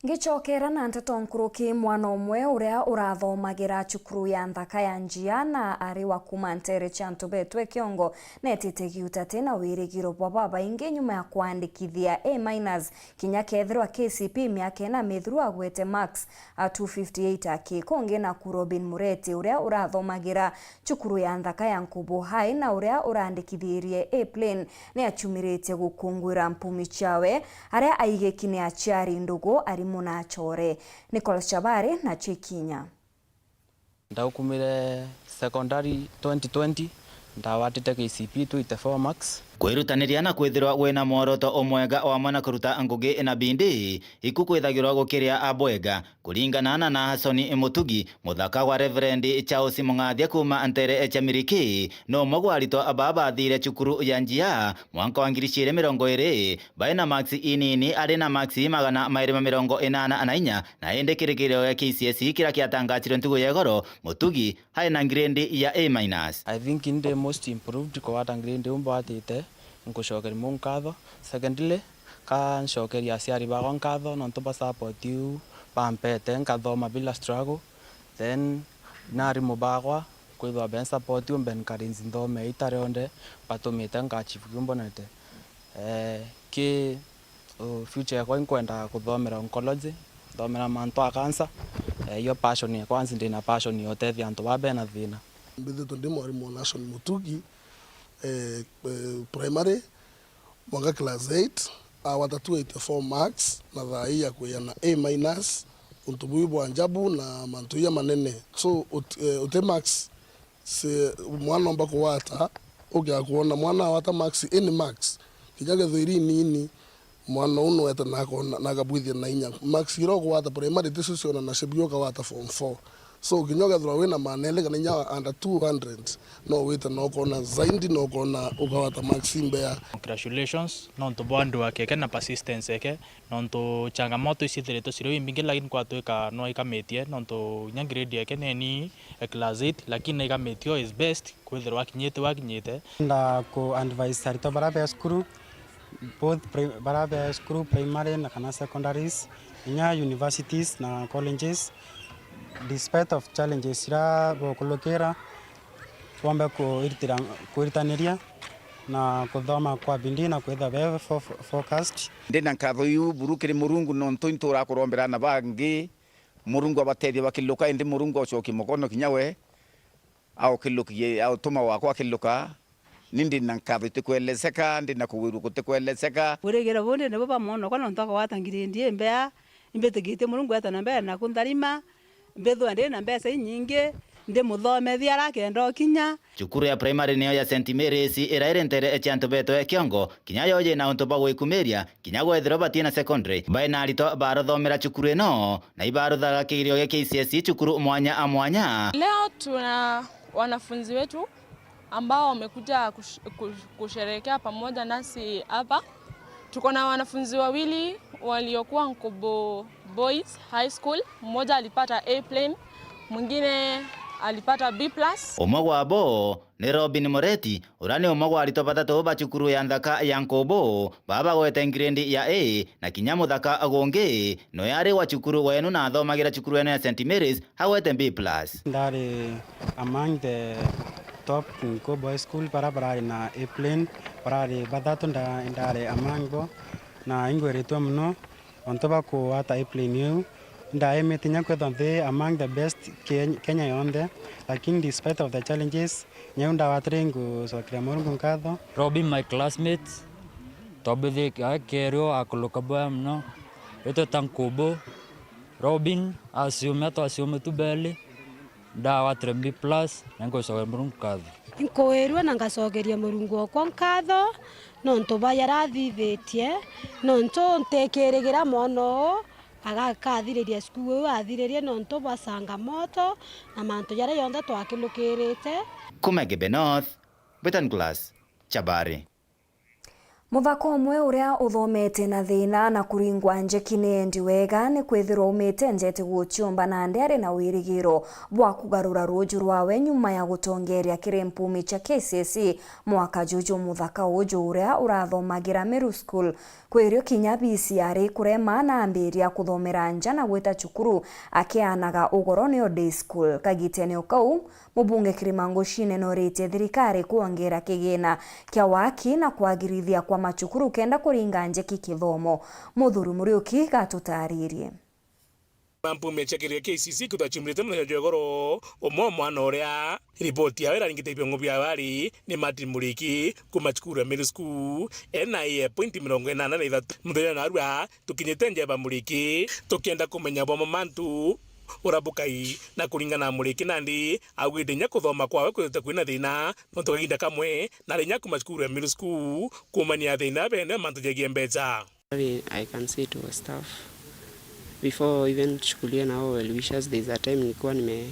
Ngicokera na nteto nkuruki, mwana umwe uria urathomagira cukuru ya nthaka ya Njia na ari wa kuma ntere cia antu betwe kiongo, netite giuta ati na wirigiro bwa babaingi nyuma ya kwandikithia A minus. Kinya kethirwa K C P miaka ina mithiru agwete marks a two fifty eight aki kungi, naku Robin Mureti uria urathomagira cukuru ya nthaka ya Nkubu High na uria urandikithirie A plain ni achumiritie gukungwira mpumi ciawe aria aigiki ni aciari, ndugu, arimu na achore. Nicholas Chabari na Chikinya. Ndaukumire secondary twenty twenty, ndawatite K C P two eighty-four marks, Kwirutaniria na kwithirwa wina mworoto umwega wa mwana kuruta ngugi na bindi, iku kwithagirwa gukiria abwega. Kuringana na Nahasoni Mutugi, muthaka wa Reverend Charles Mung'athia kuuma ntere cia Miriki, no umwe gwa aritwa baa bathire cukuru ya Njia mwanka wa ngiri ciiri mirongo iri, bai na maksi inini ari na maksi magana mairi ma mirongo inana na inya, na indi kirikiro gia K C S E kiria kiatangacirwe ntugu ya igoro, Mutugi hai na grade ya A minus. I think ndi most improved kugwata grade iu mbwatite, nkucokeria Murungu nkatho. Secondly, ka ncokeria aciari bakwa nkatho nontu bwa support iu bampete, nkathoma bila struggle. Then na arimu bakwa kwithirwa be support iu, be encourage nthome ita rionthe, batumite nka achieve kiu mbonete. Eh, ki, uh, future yakwa inkwenda kuthomera oncology, nthomera mantu a cancer. Eh, iyo passion yakwa, ansi ndina passion ya utethia antu baa bena thina. Mbithitwe ndi mwarimu wa Nahasoni Mutugi, eh, eh, primary, mwanka class eight, agwata two eighty-four marks, na thaa ii akwia na A minus, untu buu bwa njabu na mantu iya manene. So, ut-, eh, uti marks, si mwana omba kugwata, ukia kwona mwana agwata marks, any marks, kinya kethirwa iri inini, mwana uu nwete na akona, na akabwithia na inya. Marks iria ukugwata primary ticio cionanacia biu ukagwata form four. So, kinya ukethirwa wina manele kana inya under two hundred, no wite na ukona zaidi, na ukona ukagwata marks imbea. Congratulations, nontu bwa ndua keke na persistence eke, nontu changamoto iciithiritwe ciri imbingi, lakini kwatwika no ikamitie, nontu inya grade yake neni e class eight, lakini naikamitie o his best kwithirwa akinyite u akinyite. Nda ku advise aritwa baria be cukuru, both pri-, baria be cukuru, primary na kana secondaries, inya universities na colleges, despite of challenges iria bukulukira, bwombe kwiritira-, kwiritaniria na kuthoma kwa bidii na kwithirwa be fo-, fo-, focused. Ndi na nkatho iu buru kiri Murungu nontu intura kurombera na bangi, Murungu abatethie bakiluka, indi Murungu acokie mukono kinya we aukilukie, autuma wakwa akiluka. Ni ndi na nkatho itikweleseka, ndi na kugwirua gutikweleseka. Wirigiro buu ndi nabo bwa mwanokwa, nontu akagwata ngirindi imbea. Imbitikitie Murungu eeta na mbere na kuntharima, mbithwa ndi na mbeca inyingi, ndimuthomethia arakenda ukinya. Cukuru ya primary niyo ya Saint Mary's, ira iri ntere cia antu betwe kiongo, kinya yo yina untu bwa gwikumiria, kinya gwethirwa batina secondary. Bai na aritwa barothomera cukuru ino, na ibaruthaga kigerio gia K C S E cukuru mwanya a mwanya. Leo tuna wanafunzi wetu ambao wamekuja kush-, kush-, kusherehekea pamoja nasi hapa. Tuko na wanafunzi wawili waliokuwa Nkobo Boys High School. Mmoja alipata A plain, mwingine alipata B plus. Umwe gwabo ni Robin Moreti, uria ni umwe gwa aritwa bathatu ba cukuru ya nthaka ya Nkubu, baba bagwete ngirindi ya A, na kinya muthaka gungi, noe ari wa cukuru wenu na athomagira cukuru yenu ya Saint Mary's, agwete B plus. Ndari among the top Nkubu High School, bara barari na A plain, barari bathatu, nda-, ndari among bo, na ingwiritwe mono. Ontu bakugwata A plain iu, ndaimite inya kwithwa nthi among the best Ken-, Kenya yonthe, lakini despite of the challenges, nyau ndawatire ngucokeria Murungu nkatho. Robin, my classmate, twabwithika kerio akuluka bwea mono, itwe ta Nkubu. Robin aciume, twaciume tu beli, ndawatire B plus, na nkucokeria Murungu nkatho. Nkwirua na ngacokeria Murungu okwa nkatho, nontu bwa jarathithitie, nontu ntikirigira mwana uu agakathiriria cukuru iu athiririe nontu bwa changamoto na mantu jaria jonthe twakilukirite. Kuma Gebe North, Britain Glass, Chabari. Muthaka umwe uria uthomete na thina na kuringwa njeki ni endi wega ni kwithirwa aumite nja iti guciumba nandi ari na wirigiro bwa kugarura ruuju rwawe nyuma ya gutongeria kiri mpumi cia K C S E mwaka juju. Muthaka uju uria urathomagira Meru School kwirio kinya B C ari kurema na ambiria kuthomera nja na gwita cukuru akianaga ugoro niyo day school. Kagitene o kau, Mubunge Kirima Ngucine noritie thirikari kwongera kigina kia waki na kwagirithia kwa macukuru kenda kuringa njeki kithomo. Muthuri Muriuki gatutaririe. Mpumi cia kiria K C C kutachumrite muthenya jwa igoro, umwe wa mwana uria ripoti yawe iraringite biongo bia wari ni Martin Muriki kuma cukuru ya Middle School, ena A ya point mirongo inana na ithatu. Muthenya narua tukinyite nja ya Bamuriki tukienda kumenya bwamo mantu Urabukai, na kuringana na Muriki nandi, augite inya kuthoma kwawe kwithite kwina thina, nontu kaginda kamwe, na ari inya kuma cukuru ya middle school, kuumania thina bene mantu jegie mbeca. I can say it was tough. Before even tuchukuliwe na hao well wishers, there's a time nilikuwa nime-,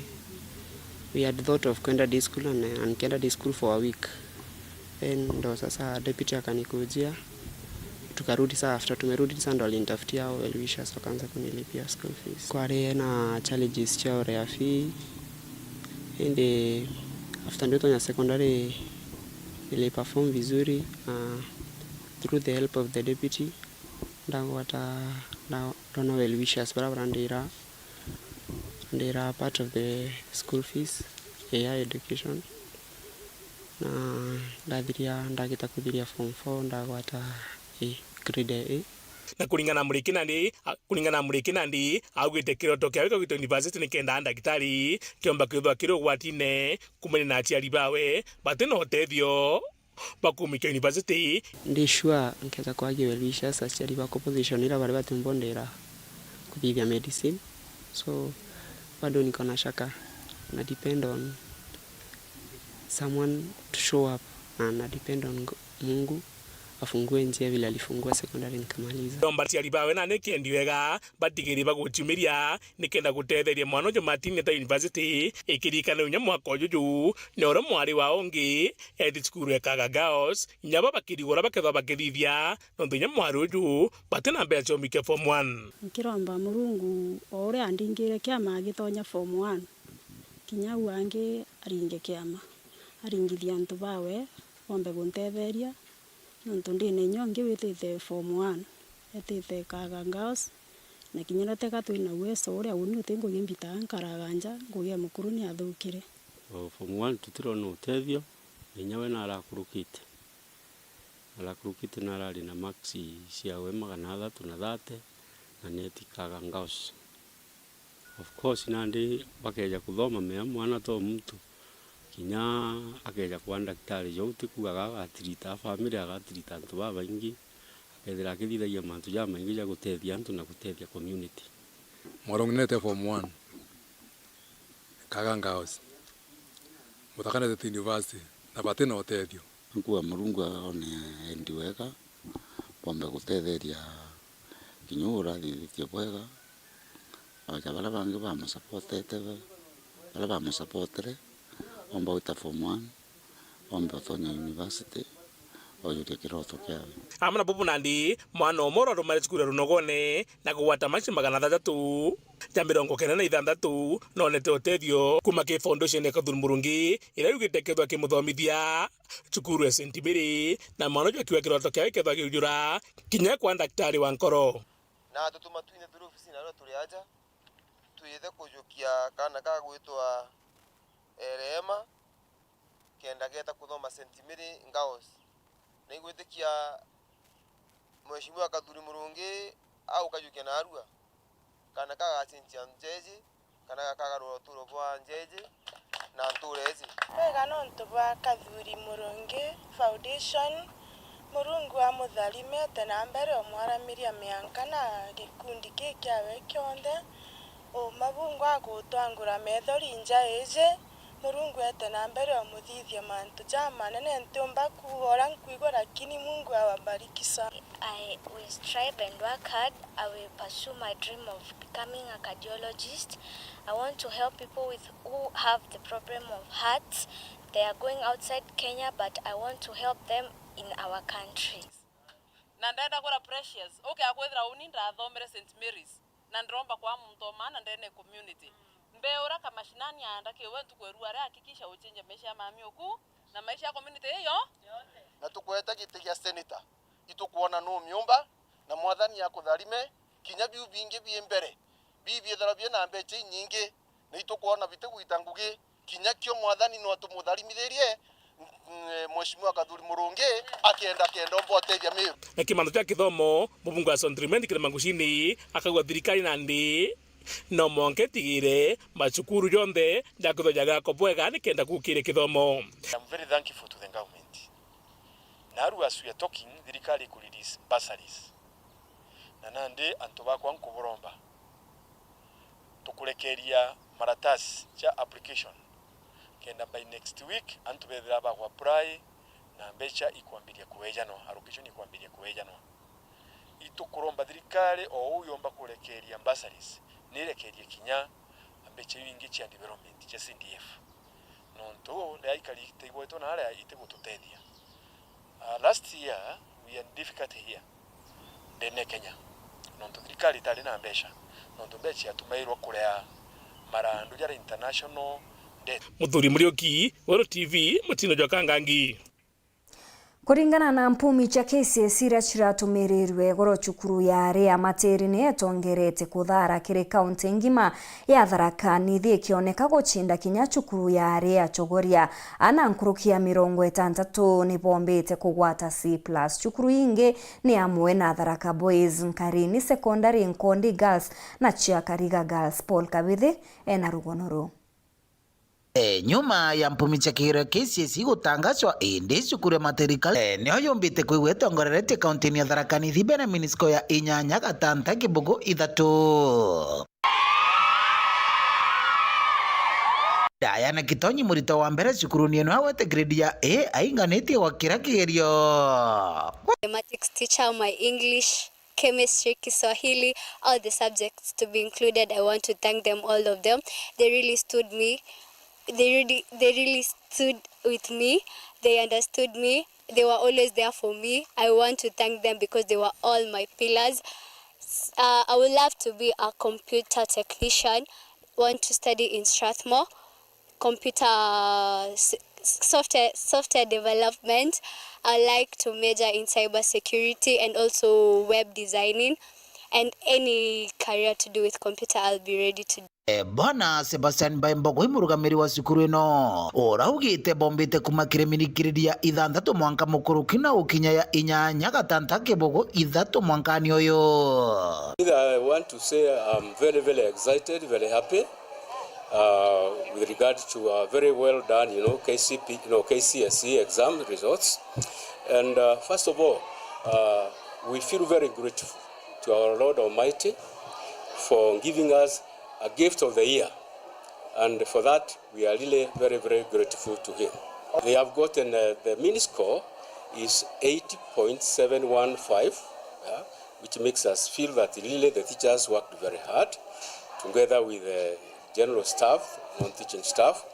we had thought of kwenda day school and, and nikaenda day school for a week. Then ndo sasa deputy akanikujia, tukarudi saa, after tumerudi sasa ndo alinitafutia hao well wishers, wakaanza kunilipia school fees. Kwari na challenges cia urea fee, indi after nditonya secondary niliperform vizuri, uh, through the help of the deputy. Ndagwata, nda-, ndona well wishers baria barandira, ndira part of the school fees ya education. Na ndathiria, ndagita kuthiria form four, ndagwata A, grade A. Na kuringana na Muriki nandi, a-, kuringana na Muriki nandi, augite kiroto kiawe kia gwita university nikenda ndagitari kiomba kwithwa kiri ugwatine kumania na aciari bawe bati na utethio bakumikia university. Ndi sure nkeja kwagia well wishers aciari bakwa position ira bari batimbondera kuthithia medicine. So, bado niko na shaka. Na depend on someone to show up, na na depend on Go-, Mungu afungue njia vile alifungua secondary nikamaliza. Ndoma aciari bawe na nikendi wega batigiri baguciumiria nikenda gutetheria mwana uju Martin eta university. Ikirikana inya mwaka ujuju, ni uria mwari wa ungi eti cukuru ya Kaga Girls, inya bo bakirigura bakethwa bakithithia, nontu inya mwari uju bati na mbeca cia umikia form one. Nkiromba Murungu o uria andingire kiama agitonya form one, kinya u angi aringe kiama, aringithia antu bawe bombe guntetheria. Nontu ndina inya ungi witite form one, etite Kaga Girls, na kinya riria teka twina uwezo uria uni uti ngugi mbitaga nkaraga nja, ngugi ya mukuru ni athukire. O form one tutirona utethio, na inya we narakurukite. Narakurukite na arari na marks ciawe magana athatu na thirty, na neti Kaga Girls. Of course, nandi bakeja kuthoma mea mwana to muntu, kinya akeja kwa ndagitari, jo utikuaga agatirita family, agatirita antu babaingi, akethira akithithagia mantu jamaingi ja gutethia antu na gutethia community. Mwarunginete form one, Kaga Girls, mutakanete university, na bati na utethio. Nkua Murungu aone endi wega, bombe gutetheria kinya uu urathithitie bwega, aja baria bangi bamusapotete, baria bamusapotire, omba gwita form one, ombe utonya university, ojukia kiroto kiawe. Amwe na bubu nandi, mwana umwe urarumare cukuru ya Runogone na kugwata marks magana athatu ja mirongo kenda na ithantatu, nonete utethio kuma ki foundation ya Kathuri Murungi, iria yugite kethwa kimuthomithia cukuru ya Saint Mary, na mwana uju akiuga kiroto kiawe kethwa giujura kinya kwa ndagitari wa nkoro. Na tutuma twinthe turi ofisini aria turi aja, twithe kujukia kaana ka gwitwa, eh, Rehema, kenda geeta kuthoma Saint Mary Girls. Na igwitikia Mheshimiwa Kathuri Murungi aukajukia narua, kaana ka gacenjia nja iji, kana gakagarura uturo bwa nja iji na ntura iji. Bwega nontu bwa Kathuri Murungi Foundation, Murungu amutharime, ete na mbere umwaramiria mianka na gikundi kii kiawe kionthe. Uma Murungu agutwangura methori nja iji, Murungu ete na mbere umuthithia mantu jamanene ntiumba kuuga uria nkwigua, lakini Mungu awabariki sana. I will strive and work hard. I will pursue my dream of becoming a cardiologist. I want to help people with, who have the problem of hearts. They are going outside Kenya, but I want to help them in our country. Na ndenda kwira Precious, uke akwithira uni ndathomere Saint Mary's, na ndiromba kwa muntu o maana ndene community. Mbe uria kamashinani aanda kiwe ntuku erua aria hakikisha uchenja maisha ya mami uku na maisha ya community iyo. Na tukweta giti gia senator, itukwona nu miumba, na Mwathani akutharime, kinya biu bingi bi mbere, bibiethirwa bina mbecha inyingi, na itukwona bitigwita ngugi, kinya kio Mwathani no tumutharimithiririe, mm, Mheshimiwa Kathuri Murungi, akenda kenda umba utethia Miru. Na kimantu kia kithomo, mubunge wa Central Imenti Kirima Ngucini akauga thirikari nandi no mwanka itigire macukuru jonthe jakwithwa jagakwa bwega nikenda gukiria kithomo. I'm very thankful to the government. Naru as we are talking, thirikari iku release bursaries. Na nandi antu bakwa nkuburomba, Tukurekeria maratasi ja application kenda by next week antu bethira bagwa apply na mbecha ikwambiria kuejanwa, allocation ikwambiria kuejanwa. Itukuromba thirikari o uu yomba kurekeria bursaries, nirekerie kinya mbecha iu ingi cia development cia C D F. Nontu ria ikari itaigwetwe na aria itigututethia. Uh, last year we had difficulty here ndene Kenya, nontu thirikari itari na mbeca, nontu mbeca ciatumairwa kurea marandu jara international debt. Muthuri Muriuki, Weru T V, Mutino jwa Kangangi. Kuringana na mpumi cia K C S E iria ciratumirirwe igoro, cukuru ya Area Matiri ni itongerete kuthara kiri kaunti ngima ya Tharaka Nithi, ikioneka gucinda kinya cukuru ya Area Chogoria. Ana nkuruki ya mirongo itantatu ni bombite kugwata C plus. Cukuru ingi ni amwe na Tharaka Boys, Nkarini Secondary, Nkondi Girls na Chiakariga Girls. Paul Kabithi ena rugono ruu. E, nyuma ya mpumi cia kigerio K C S E gutangazwa, indi cukuru ya Matiri College, e, niyo yumbite kwigua itongoreretie kaunti-ini ya Tharaka Nithi mbere ya minisiko ya inyanya gatanta kibugu ithatu. Diana Kitonyi, murito wa mbere cukuruni ino, agwete grade ya A, ainganitie gwa kira kigerio. Mathematics teacher, my English, chemistry, Kiswahili, all the subjects to be included. I want to thank them, all of them. They really stood me. They really, they really stood with me. They understood me. They were always there for me. I want to thank them because they were all my pillars. S-, uh, I would love to be a computer technician. Want to study in Strathmore. Computer s-, software, software development. I like to major in cyber security and also web designing, and any career to do with computer, I'll be ready to do. E, Bwana Sebastian Baimbogo, murugamiri wa cukuru ino, uraugite bombite kuma kiri mini grade ya ithanthatu mwanka mukuruki na gukinya ya inyanya gatanta kibugu ithatu mwankani uyu. I want to say I'm very, very excited, very happy, uh, with regard to a very well done, you know, K C P, you know, K C S E exam results. And, uh, first of all, uh, we feel very grateful to our Lord Almighty for giving us a gift of the year. And for that, we are really very, very grateful to him. They have gotten, uh, the mean score is eighty point seven one five, yeah, which makes us feel that really the teachers worked very hard together with the general staff, non-teaching staff,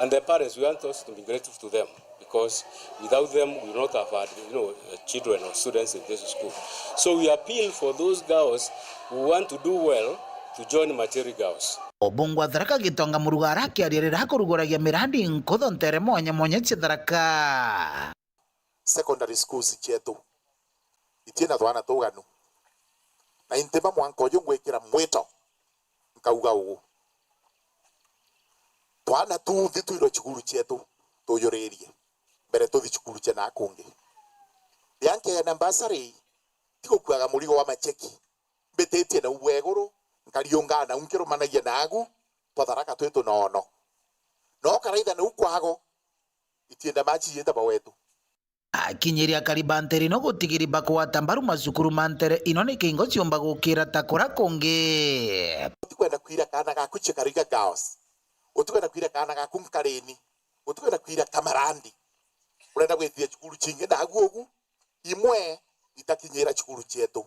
and the parents. We want also to be grateful to them, because without them, we would not have had, you know, uh, children or students in this school. So we appeal for those girls who want to do well to join Matiri Girls. Obungu wa Tharaka Gitonga Murugara akiaria riria akuruguragia mirandi nkuthu ntere mwanya mwanya cia Tharaka. Secondary schools cietu itina twana tuganu, na intima mwanka uju ngwikira mwito nkauga uu, twana tuthi twirwe cukuru cietu tuyuririe mbere tuthi cukuru cia na kungi. Ria nkeena bursary, ti gukuaga murigo wa macheki, mbititie nau bwa iguru, nkariungaa nau nkirumanagia nagu, twa Tharaka twi tunono. No karaitha nau kwago, itienda machi yenda bawetu. Akinyiria akari ba ntere ino gutigiri bakugwata mbaru macukuru ma ntere ino ni kingo ciumba gukira ta kura kungi. Utikwenda kwira kaana gaku Chikariga Girls, utikwenda kwira kaana gaku Nkarini, utikwenda kwira Kamarandi, urenda gwithia cukuru cingi nagu ugu, imwe itakinyira cukuru cietu.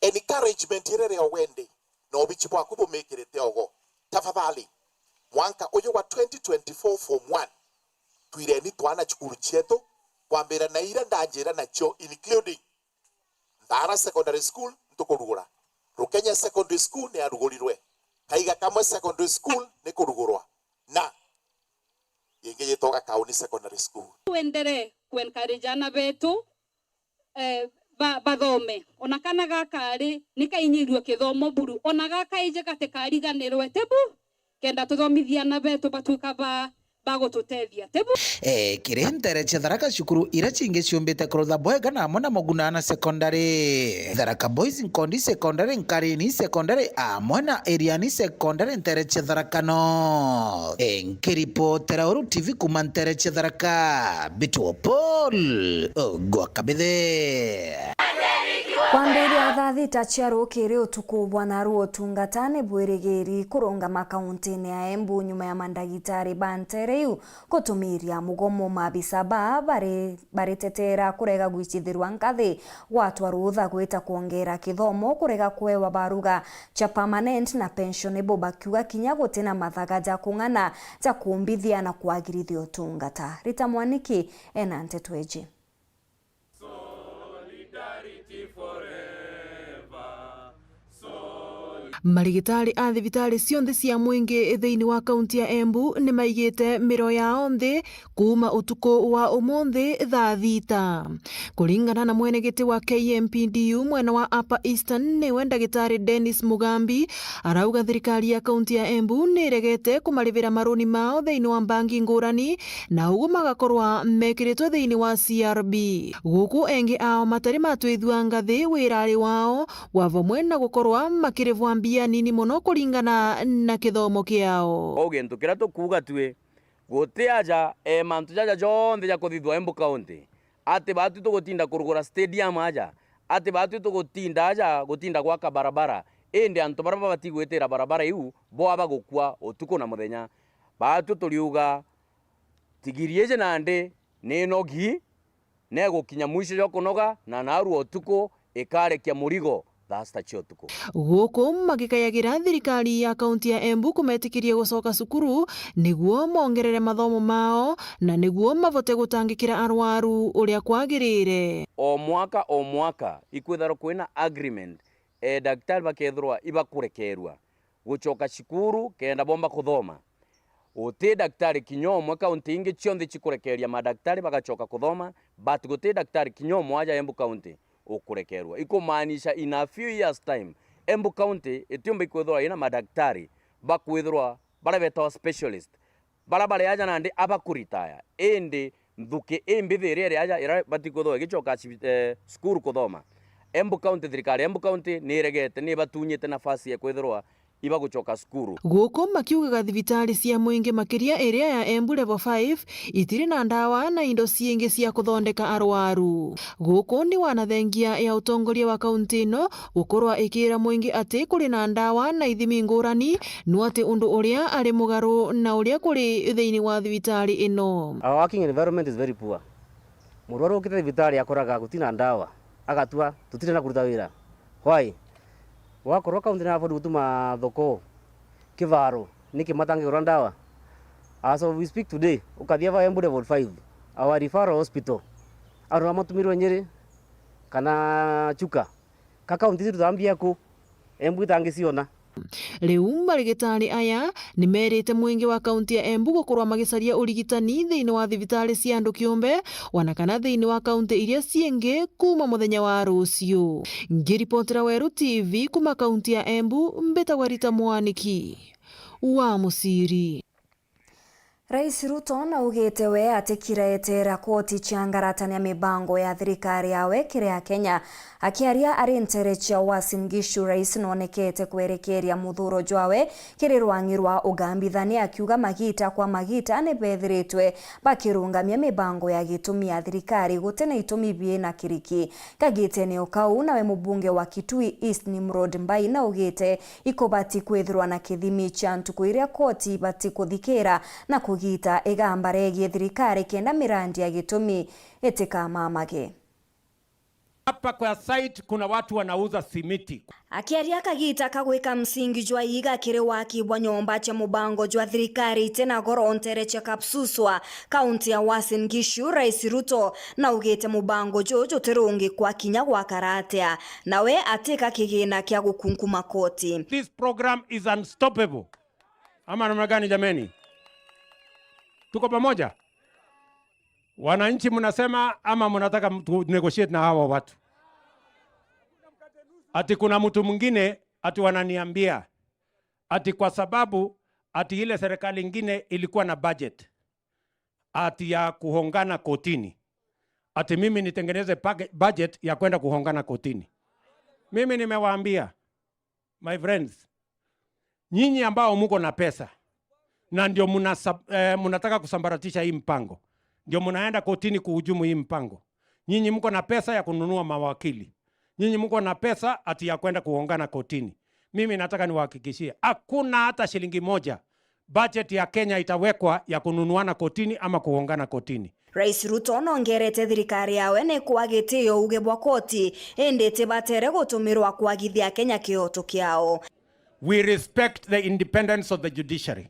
Encouragement iria rio wendi na ubichi bwaku bumikirite ogo, tafadhali, mwanka uyu wa twenty twenty-four form one, twireni twana cukuru cietu, kwambira na iria ndanjira nacio, including Ndara Secondary School ntukurugura, Rukenya Secondary School ni arugurirwe, Kaiga Kamwe Secondary School ni kurugurwa, na ingi yitwa Gakauni Secondary School. Tuendelee kuencourage ana betu, eh, ba-, bathome. Ona kana gaka ri, ni kainyirue kithomo buru. Ona gakaije gatikariganirwe, ti bu? Kenda tuthomithie ana betu batuika ba, bagututethia, ti bu? Eh, kiri ntere cia Tharaka, cukuru iria cingi ciumbite kurutha bwega na amwe na Muguna na Secondary, Tharaka Boys, Nkondi Secondary, Nkarini Secondary, amwe na Iriani Secondary ntere cia Tharaka North. Eh, nkiripotera Uru T V kuma ntere cia Tharaka, Mbitwo Paul Ogwa Kabithe. Kwambiria thaa thita cia rukiri utuku, bwanaru utungata ni bwirigiri kurungama kauntiine ya Embu nyuma ya mandagitari ba nteere iu gutumiria mugomo. Maabisa baa bari, baritetera kurega gwicithirwa nkathi, gwatwa rutha gwita kwongera kithomo, kurega kuewa baruga cia permanent na pensionable, bakiuga kinya gutina mathaga ja kung'ana ja kumbithia na kwagirithia utungata. Rita Mwaniki ena nteto iji. Marigitari a thibitari cionthe cia mwingi thiini wa kaunti ya Embu ni maigite miro yao nthi kuuma utuku wa umunthi thaa thita. Kuringana na mwenegiti wa K M P D U mwena wa Upper Eastern, niwe ndagitari Dennis Mugambi, arauga thirikari ya kaunti ya Embu ni iregete kumarivira maruni mao thiini wa mbangi ngurani, na uguo magakorwa mekiritwe thiini wa C R B. Guku engi ao matari matwithua ngathi wirari wao, wa vamwe na gukorwa makirivwa mbia nini mono kuringana na kithomo kiao. Kwou gintu kiria tukuuga tui, guti aja, e, mantu jaja jonthe jakuthithua Embu County, ati baatwi tugutinda kurugura stadium aja, ati baatwi tugutinda aja gutinda gwaka barabara, indi antu baria babati gwitira barabara iu, bo aba gukua utuku na muthenya. Baatwi turiuga, tigiri iji nandi ni nogi, negukinya mwisho jwa kunoga, na narua utuku ikarekia murigo thaa sita cia utuku. Guku magikayagira thirikari ya kaunti ya Embu kumetikiria gucoka cukuru niguo mongerere mathomo mao na niguo mavote gutangikira arwaru uria kwagirire. O mwaka, o mwaka, ikwithirwa kwina agreement, e, daktari bakethirwa ibakurekerua gucoka cukuru kenda bomba kuthoma. Guti daktari kinya umwe, kaunti ingi cionthe cikurekeria madaktari bagacoka kuthoma, but guti daktari kinya umwe aja Embu County ukurekerwa. Ikumaanisha in a few years time, Embu County itiumba ikwithirwa ina madaktari bakwithirwa baria betawa specialist, baria bari aja nandi abakuritaya, indi nthuki imbithi iria iri aja, iria bati kwithirwa igicoka cibi-, eh, cukuru kuthoma. Embu County, thirikari ya Embu County ni iregete, ni ibatunyite nafasi ya kwithirwa ibagucoka cukuru. Guku makiugaga thibitari cia mwingi makiria iria ya Embu Level five itiri na ndawa na indo ciingi cia kuthondeka arwaru. Guku ni wanathengia ya utongoria wa kaunti ino gukorwa ikiira mwingi ati kuri na ndawa na ithimi ngurani, no ati undu uria ari mugaru na uria kuri thiini wa thibitari ino. Our working environment is very poor. Murwaru ukite thibitari akoraga gutina ndawa, agatua, "Tutire na kuruta wira." Why? Wakorwo kaunti ni afford gutuma thoko Kivaro, niki matangigura ndawa? As of we speak today, ukathia va Embu Level five, our referral hospital, andu bamatumirwe Nyeri kana Chuka. Ka kaunti ici tutambia ku? Embu itangiciona. Riu marigitari aya ni merite mwingi wa kaunti ya Embu gukorwa magicaria urigitani thiini wa thibitari cia andu kiumbe, ona kana thiini wa kaunti iria ciingi kuuma muthenya wa ruciu. Ngiripotera Weru T V kuuma kaunti ya Embu, mbitagwa Rita Mwaniki wa Muciri. Rais Ruto naugite we atikiraetera koti cia ngaratania mibango ya thirikari yawe kiri Akenya. Akiaria ari ntere cia Uasin Gishu, rais nonekete kwerekeria muthuro jwawe kiri rwang'i rwa ugambithania, akiuga magita kwa magita ni bethiritwe bakirungamia mibango ya gitumi ya thirikari guti na itumi biina kiriki. Kagitene o kau, nawe mubunge wa Kitui East Nimrod Mbai naugite ikubati kwithirwa na kithimi cia ntuku iria koti ibati kuthikira na kugita igamba regie thirikari kenda mirandi ya gitumi itikamamage. Hapa kwa site kuna watu wanauza simiti. Akiaria kagita ka gwika msingi jwa iiga kiri waki bwa nyomba cia mubango jwa thirikari itina goro ntere cia Kapsuswa, kaunti ya Uasin Gishu, Rais Ruto naugite mubango juu jutirungikwa kinya gwakara atia, nawe atika kigina kia gukunkuma koti. This program is unstoppable. Ama namna gani jameni? Tuko pamoja? Wananchi mnasema ama mnataka mtu negotiate na hawa watu? Ati kuna mtu mwingine ati wananiambia ati kwa sababu ati ile serikali ingine ilikuwa na budget ati ya kuhongana kotini, ati mimi nitengeneze page-, budget ya kwenda kuhongana kotini. Mimi nimewaambia, my friends, nyinyi ambao mko na pesa na ndio muna sab-, eh, mnataka kusambaratisha hii mpango, ndio mnaenda kotini kuhujumu hii mpango. Nyinyi mko na pesa ya kununua mawakili. Nyinyi mko na pesa ati ya kwenda kuongana kotini. Mimi nataka niwahakikishie, hakuna hata shilingi moja budget ya Kenya itawekwa ya kununuana kotini ama kuongana kotini. Rais Ruto nongerete thirikari yawe ni kwa gitio uge bwa koti, indi itibatere gutumirwa kwagithia Kenya kioto kiao. We respect the independence of the judiciary,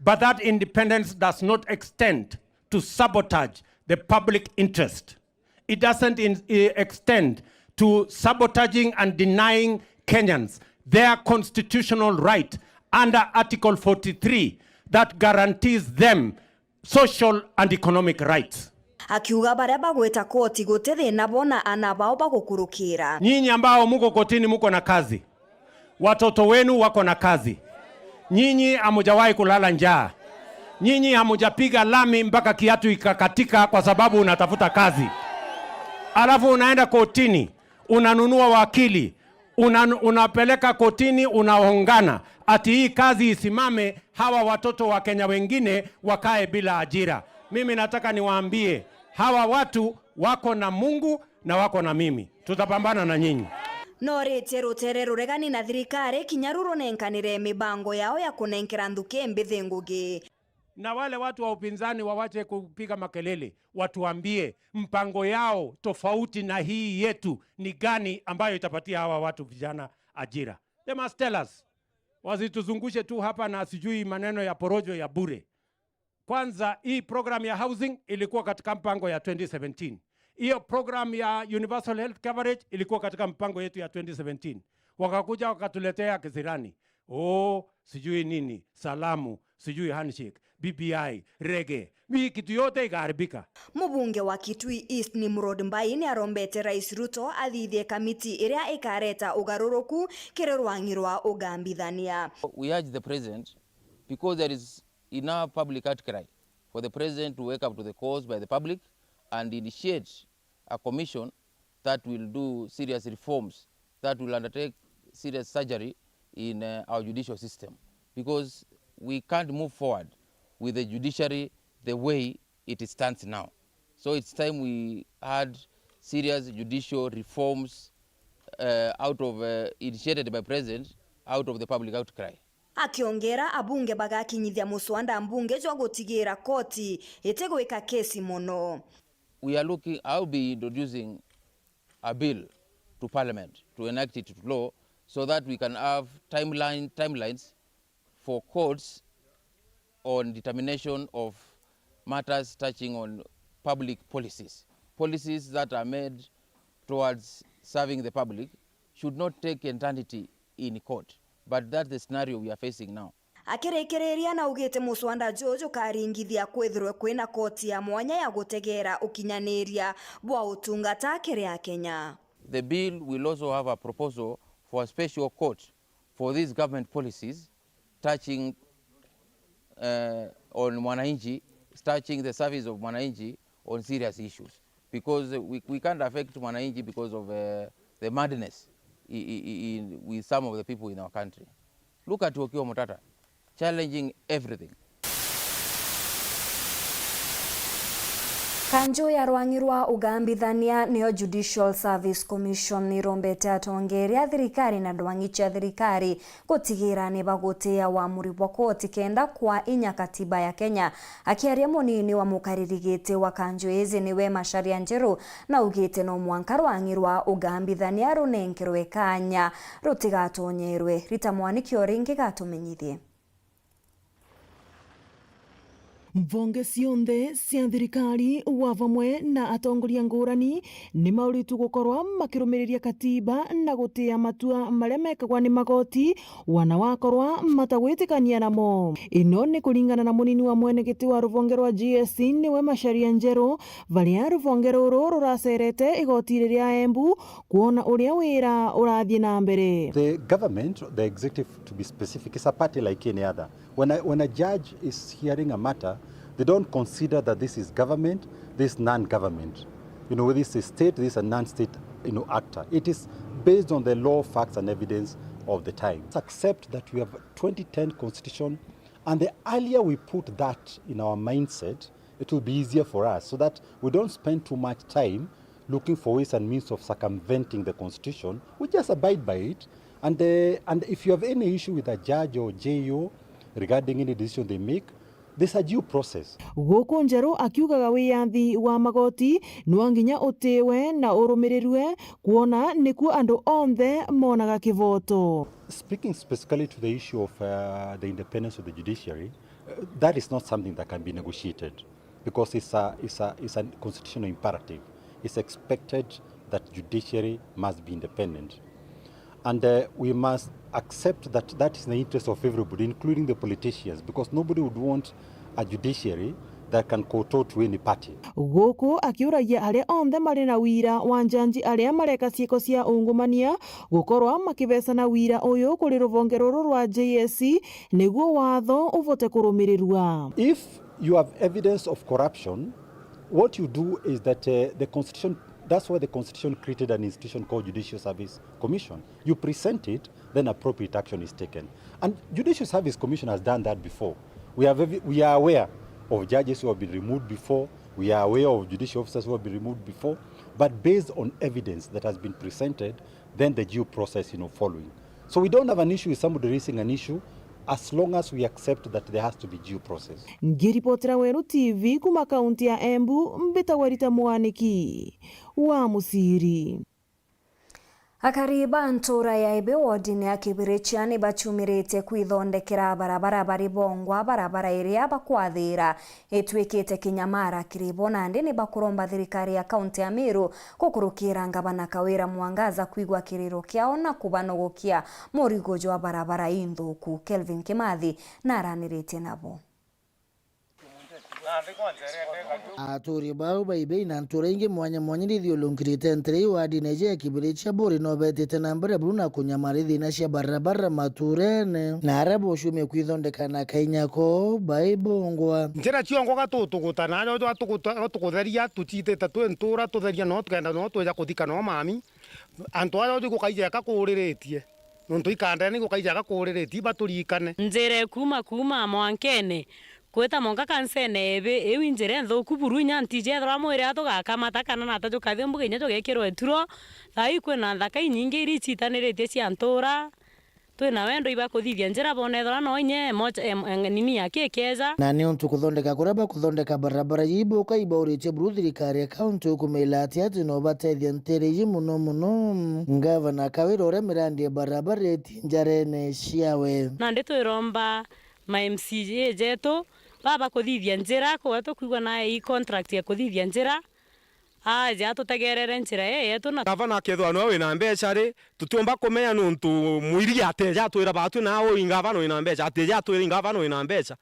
but that independence does not extend to sabotage the public interest. It doesn't in, eh, extend to sabotaging and denying Kenyans their constitutional right under Article forty-three that guarantees them social and economic rights. Akiuga baria bagwita koti guti thina bona ana bao bagukurukira. Nyinyi ambao muko kotini muko na kazi. Watoto wenu wako na kazi. Nyinyi hamujawahi kulala njaa. Nyinyi hamujapiga lami mpaka kiatu ikakatika kwa sababu unatafuta kazi. Alafu unaenda kotini, unanunua wakili, una-, unapeleka kotini, unaongana ati hii kazi isimame, hawa watoto wa Kenya wengine wakae bila ajira. Mimi nataka niwaambie, hawa watu wako na Mungu na wako na mimi. Tutapambana na nyinyi. Noritie rutere ruregani na thirikari kinya ru runenkanire mibango yao ya kunenkera nthuki mbithi ngugi. Na wale watu wa upinzani wawache kupiga makelele, watuambie mpango yao tofauti na hii yetu ni gani ambayo itapatia hawa watu vijana ajira. They must tell us. Wasituzungushe tu hapa na sijui maneno ya porojo ya bure. Kwanza, hii program ya housing ilikuwa katika mpango ya twenty seventeen. Hiyo program ya universal health coverage ilikuwa katika mpango yetu ya twenty seventeen. Wakakuja wakatuletea kisirani. Oh, sijui nini, salamu, sijui handshake, B B I, rege. Hii kitu yote ikaharibika. Mubunge wa Kitui East Nimrod Mbai ni arombete Rais Ruto athithie kamiti iria ikareta ugaruruku kiri rwang'i rwa ugambithania. We urge the president, because there is enough public outcry, for the president to wake up to the calls by the public and initiate a commission that will do serious reforms, that will undertake serious surgery in, uh, our judicial system, because we can't move forward with the judiciary the way it stands now. So it's time we had serious judicial reforms, uh, out of, uh, initiated by president, out of the public outcry. Akiongera, abunge bagakinyithia muswanda mbunge jwa gutigira koti itigwika kesi mono. We are looking, I'll be introducing a bill to parliament to enact it to law so that we can have timeline, timelines for courts on determination of matters touching on public policies. Policies that are made towards serving the public should not take eternity in court, but that's the scenario we are facing now. Akirikiriria, naugite muswanda juju jukaringithia kwithirwe kwina koti ya mwanya ya gutegera ukinyaniria bwa utungata kiri Akenya. The bill will also have a proposal for a special court for these government policies touching, uh, on mwananchi, touching the service of mwananchi on serious issues, because we, we can't affect mwananchi because of, uh, the madness i-, i-, i-, in, with some of the people in our country. Look at Okiya Omtatah challenging everything. Kanju ya rwang'i rwa ugambithania niyo Judicial Service Commission nirombete atongeria a thirikari na ndwang'i cia thirikari gutigira ni bagutia wamuri bwa koti kenda kwa inya katiba ya Kenya. Akiaria, munini wa mukariri giti wa kanju iji niwe Macharia Njeru naugite no mwanka rwang'i rwa ugambithania runenkerwe kanya rutigatonyerwe. Rita Mwaniki o ringi gatumenyithie. Mvonge cionthe cia thirikari wa vamwe na atongoria ngurani ni mauritwe gukorwa makirumiriria katiba na gutia matua maria mekagwa ni magoti, wana wakorwa matagwitikania namo. Ino ni kuringana na munini wa mwenegiti wa ruvonge rwa G S C, niwe Macharia Njeru, varia ruvonge ruru ruracerete igoti riria Embu kwona uria wira urathie na mbere. The government, the executive to be specific, is a party like any other. When a, when a judge is hearing a matter, they don't consider that this is government, this is non-government. You know, this is state, this is a non-state, you know, actor. It is based on the law, facts and evidence of the time. Accept that we have twenty ten constitution, and the earlier we put that in our mindset, it will be easier for us, so that we don't spend too much time looking for ways and means of circumventing the constitution, we just abide by it. And, uh, and if you have any issue with a judge or J O regarding any decision they make, there's a due process. Guku Njeru akiugaga wiyathi wa magoti nwa nginya utiwe na urumirirue, kwona nikuo andu onthe monaga kivoto. Speaking specifically to the issue of, uh, the independence of the judiciary, uh, that is not something that can be negotiated, because it's a, it's a, it's a constitutional imperative. It's expected that judiciary must be independent. And, uh, we must accept that that is in the interest of everybody, including the politicians, because nobody would want a judiciary that can kowtow to any party. Guku akiuragia aria onthe mari na wira wa njanji aria mareka ciiko cia ungumania gukorwa makibecana wira uyu kuri ruvonge ruru rwa J S C niguo watho uvote kurumirirua. If you have evidence of corruption, what you do is that, uh, the constitution, that's why the constitution created an institution called Judicial Service Commission. You present it, then appropriate action is taken. And Judicial Service Commission has done that before. We have evi-, we are aware of judges who have been removed before. We are aware of judicial officers who have been removed before. But based on evidence that has been presented, then the due process, you know, following. So we don't have an issue with somebody raising an issue as long as we accept that there has to be due process. Ngiripotera Weru T V kuma kaunti ya Embu, mbitagwa Rita Mwaniki wa Musiri. Akari ba ntuura ya Ibe wodine ya Kibirichia ni baciumiritie kwithondekera barabara bari bongwa, barabara iria bakwathira itwikite kinyamara kiri bo. Nandi ni bakuromba thirikari ya kaunti ya Meru gukurukira ngavana Kawira Mwangaza kwigua kiriro kiao na kubanogokia murigo jwa barabara inthuku. Kelvin Kimathi naraniritie nabo. Aturi bau ba Ibe na ntuura ingi mwanya mwanya ni ithiurungirite ntere iu wodine ya Kibirichia buri no betite na mbere buru na kunyamara thiina cia barabara maturene, na aria bocuumie kwithondeka na kainya ko baibongwa. Njira ciongwa gatutuguta, na ajo tuguta-, tugutheria, tucitite twi ntuura tutheria, no tukenda no twija kuthika no mami. Antu ajo jukukaija eka kuuriritie, nontu ikandene igukaija eka kuuriritie, ibaturikane. Njira ikuuma, kuuma mwankene, kwita mwanka kansene Ibe, iu i njira inthuku buru, inya ntiji ethirwa mwiri atugakamata kana nata jukathi mbuga inya jugekirwa ituro. Thaa ii kwina nthaka inyingi iria icitaniritie cia ntuura. Twina wendo ibakuthithia njira, bona ethirwa no inya emocha, em-, em-, nini yaki ikeja. Na niuntu kuthondeka kuria bakuthondeka barabara ii buka ibauritie buru thirikari ya kaunti ukumila ati ati no batethia ntere ii muno muno. Ngavana Kawira uria mirandi ya barabara iti njarene ciawe. Nandi twiromba ma M C A jetu baba kuthithia njira, kuga tukwigua nae ii contract ya kuthithia njira, aja atutegerere njira ii yetu na. Gavana akethirwa niwe wina mbeca ri, tutiumba kumenya nontu mwirigi ateja atwira batwi na ui gavana wina mbeca, ateja atwira gavana wina mbeca.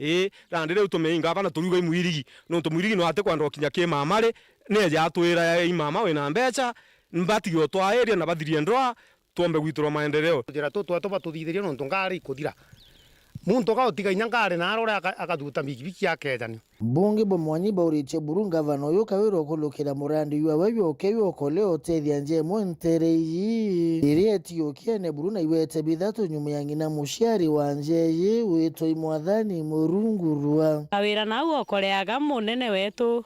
Ii, nandi riu tumei gavana turiuga i mwirigi, nontu mwirigi no atikwenda gukinya ki mama ri, neja atwira i mama wina mbeca, mbatige utwairia na bathirie ndwaa, twombe gwitirwa maendeleo. Njira tu twetu batuthithirie nontu ngari ikuthira. Muntu uga utiga inya ngari na aria uria aka-, akathuta mbikibiki akejanio. Bungi bwa mwanya ibauritie buru ngavana uyu Kawira ukurukira murandi jwawe jwoke jwokole utethia nja imwe ntere ii iria itiukiene buru na iwete bithatu nyuma ya ng'ina muciari wa nja ii witwa i Mwathani Murungu Rua. Kawira nau okoreaga munene wetu.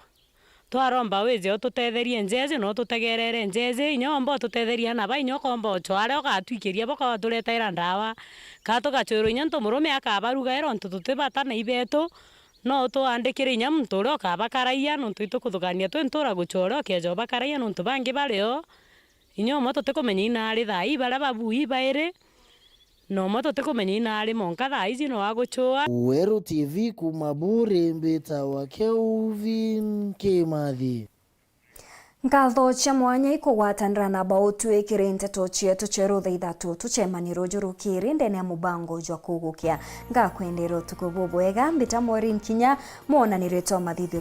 Twaromba wije ututetherie njeje, no tutegerere njeje, inya omba ututetherie ana ba inya ukomba ucho aria ugatwikiria boka waturetaira ndawa. Ka tugachwirwa inya ntu murume akabarugaira untu tutibata na ibetu, no utuandikire inya muntu uria ukabakaraia, nontu itukuthugania twi ntura guchwa uria ukeja ubakaraia nontu bangi bari o. Inya umwe tutikumenya ina ari thaa ii baria babui bairi. Na umwe tutikumenya ina ari monka thaa iji no aguchua. Weru T V kuuma buri mbitawa Kelvin Kimathi. Nkatho cia mwanya ikugwatanira na bautwikire nteto cietu cia rutha ithatu. Tucemanie ruju rukiri ndene ya mubango jwa kugukia. Ngakwendera utuku bubwega, mbita Maureen Kinya, mwonanire twa mathithio.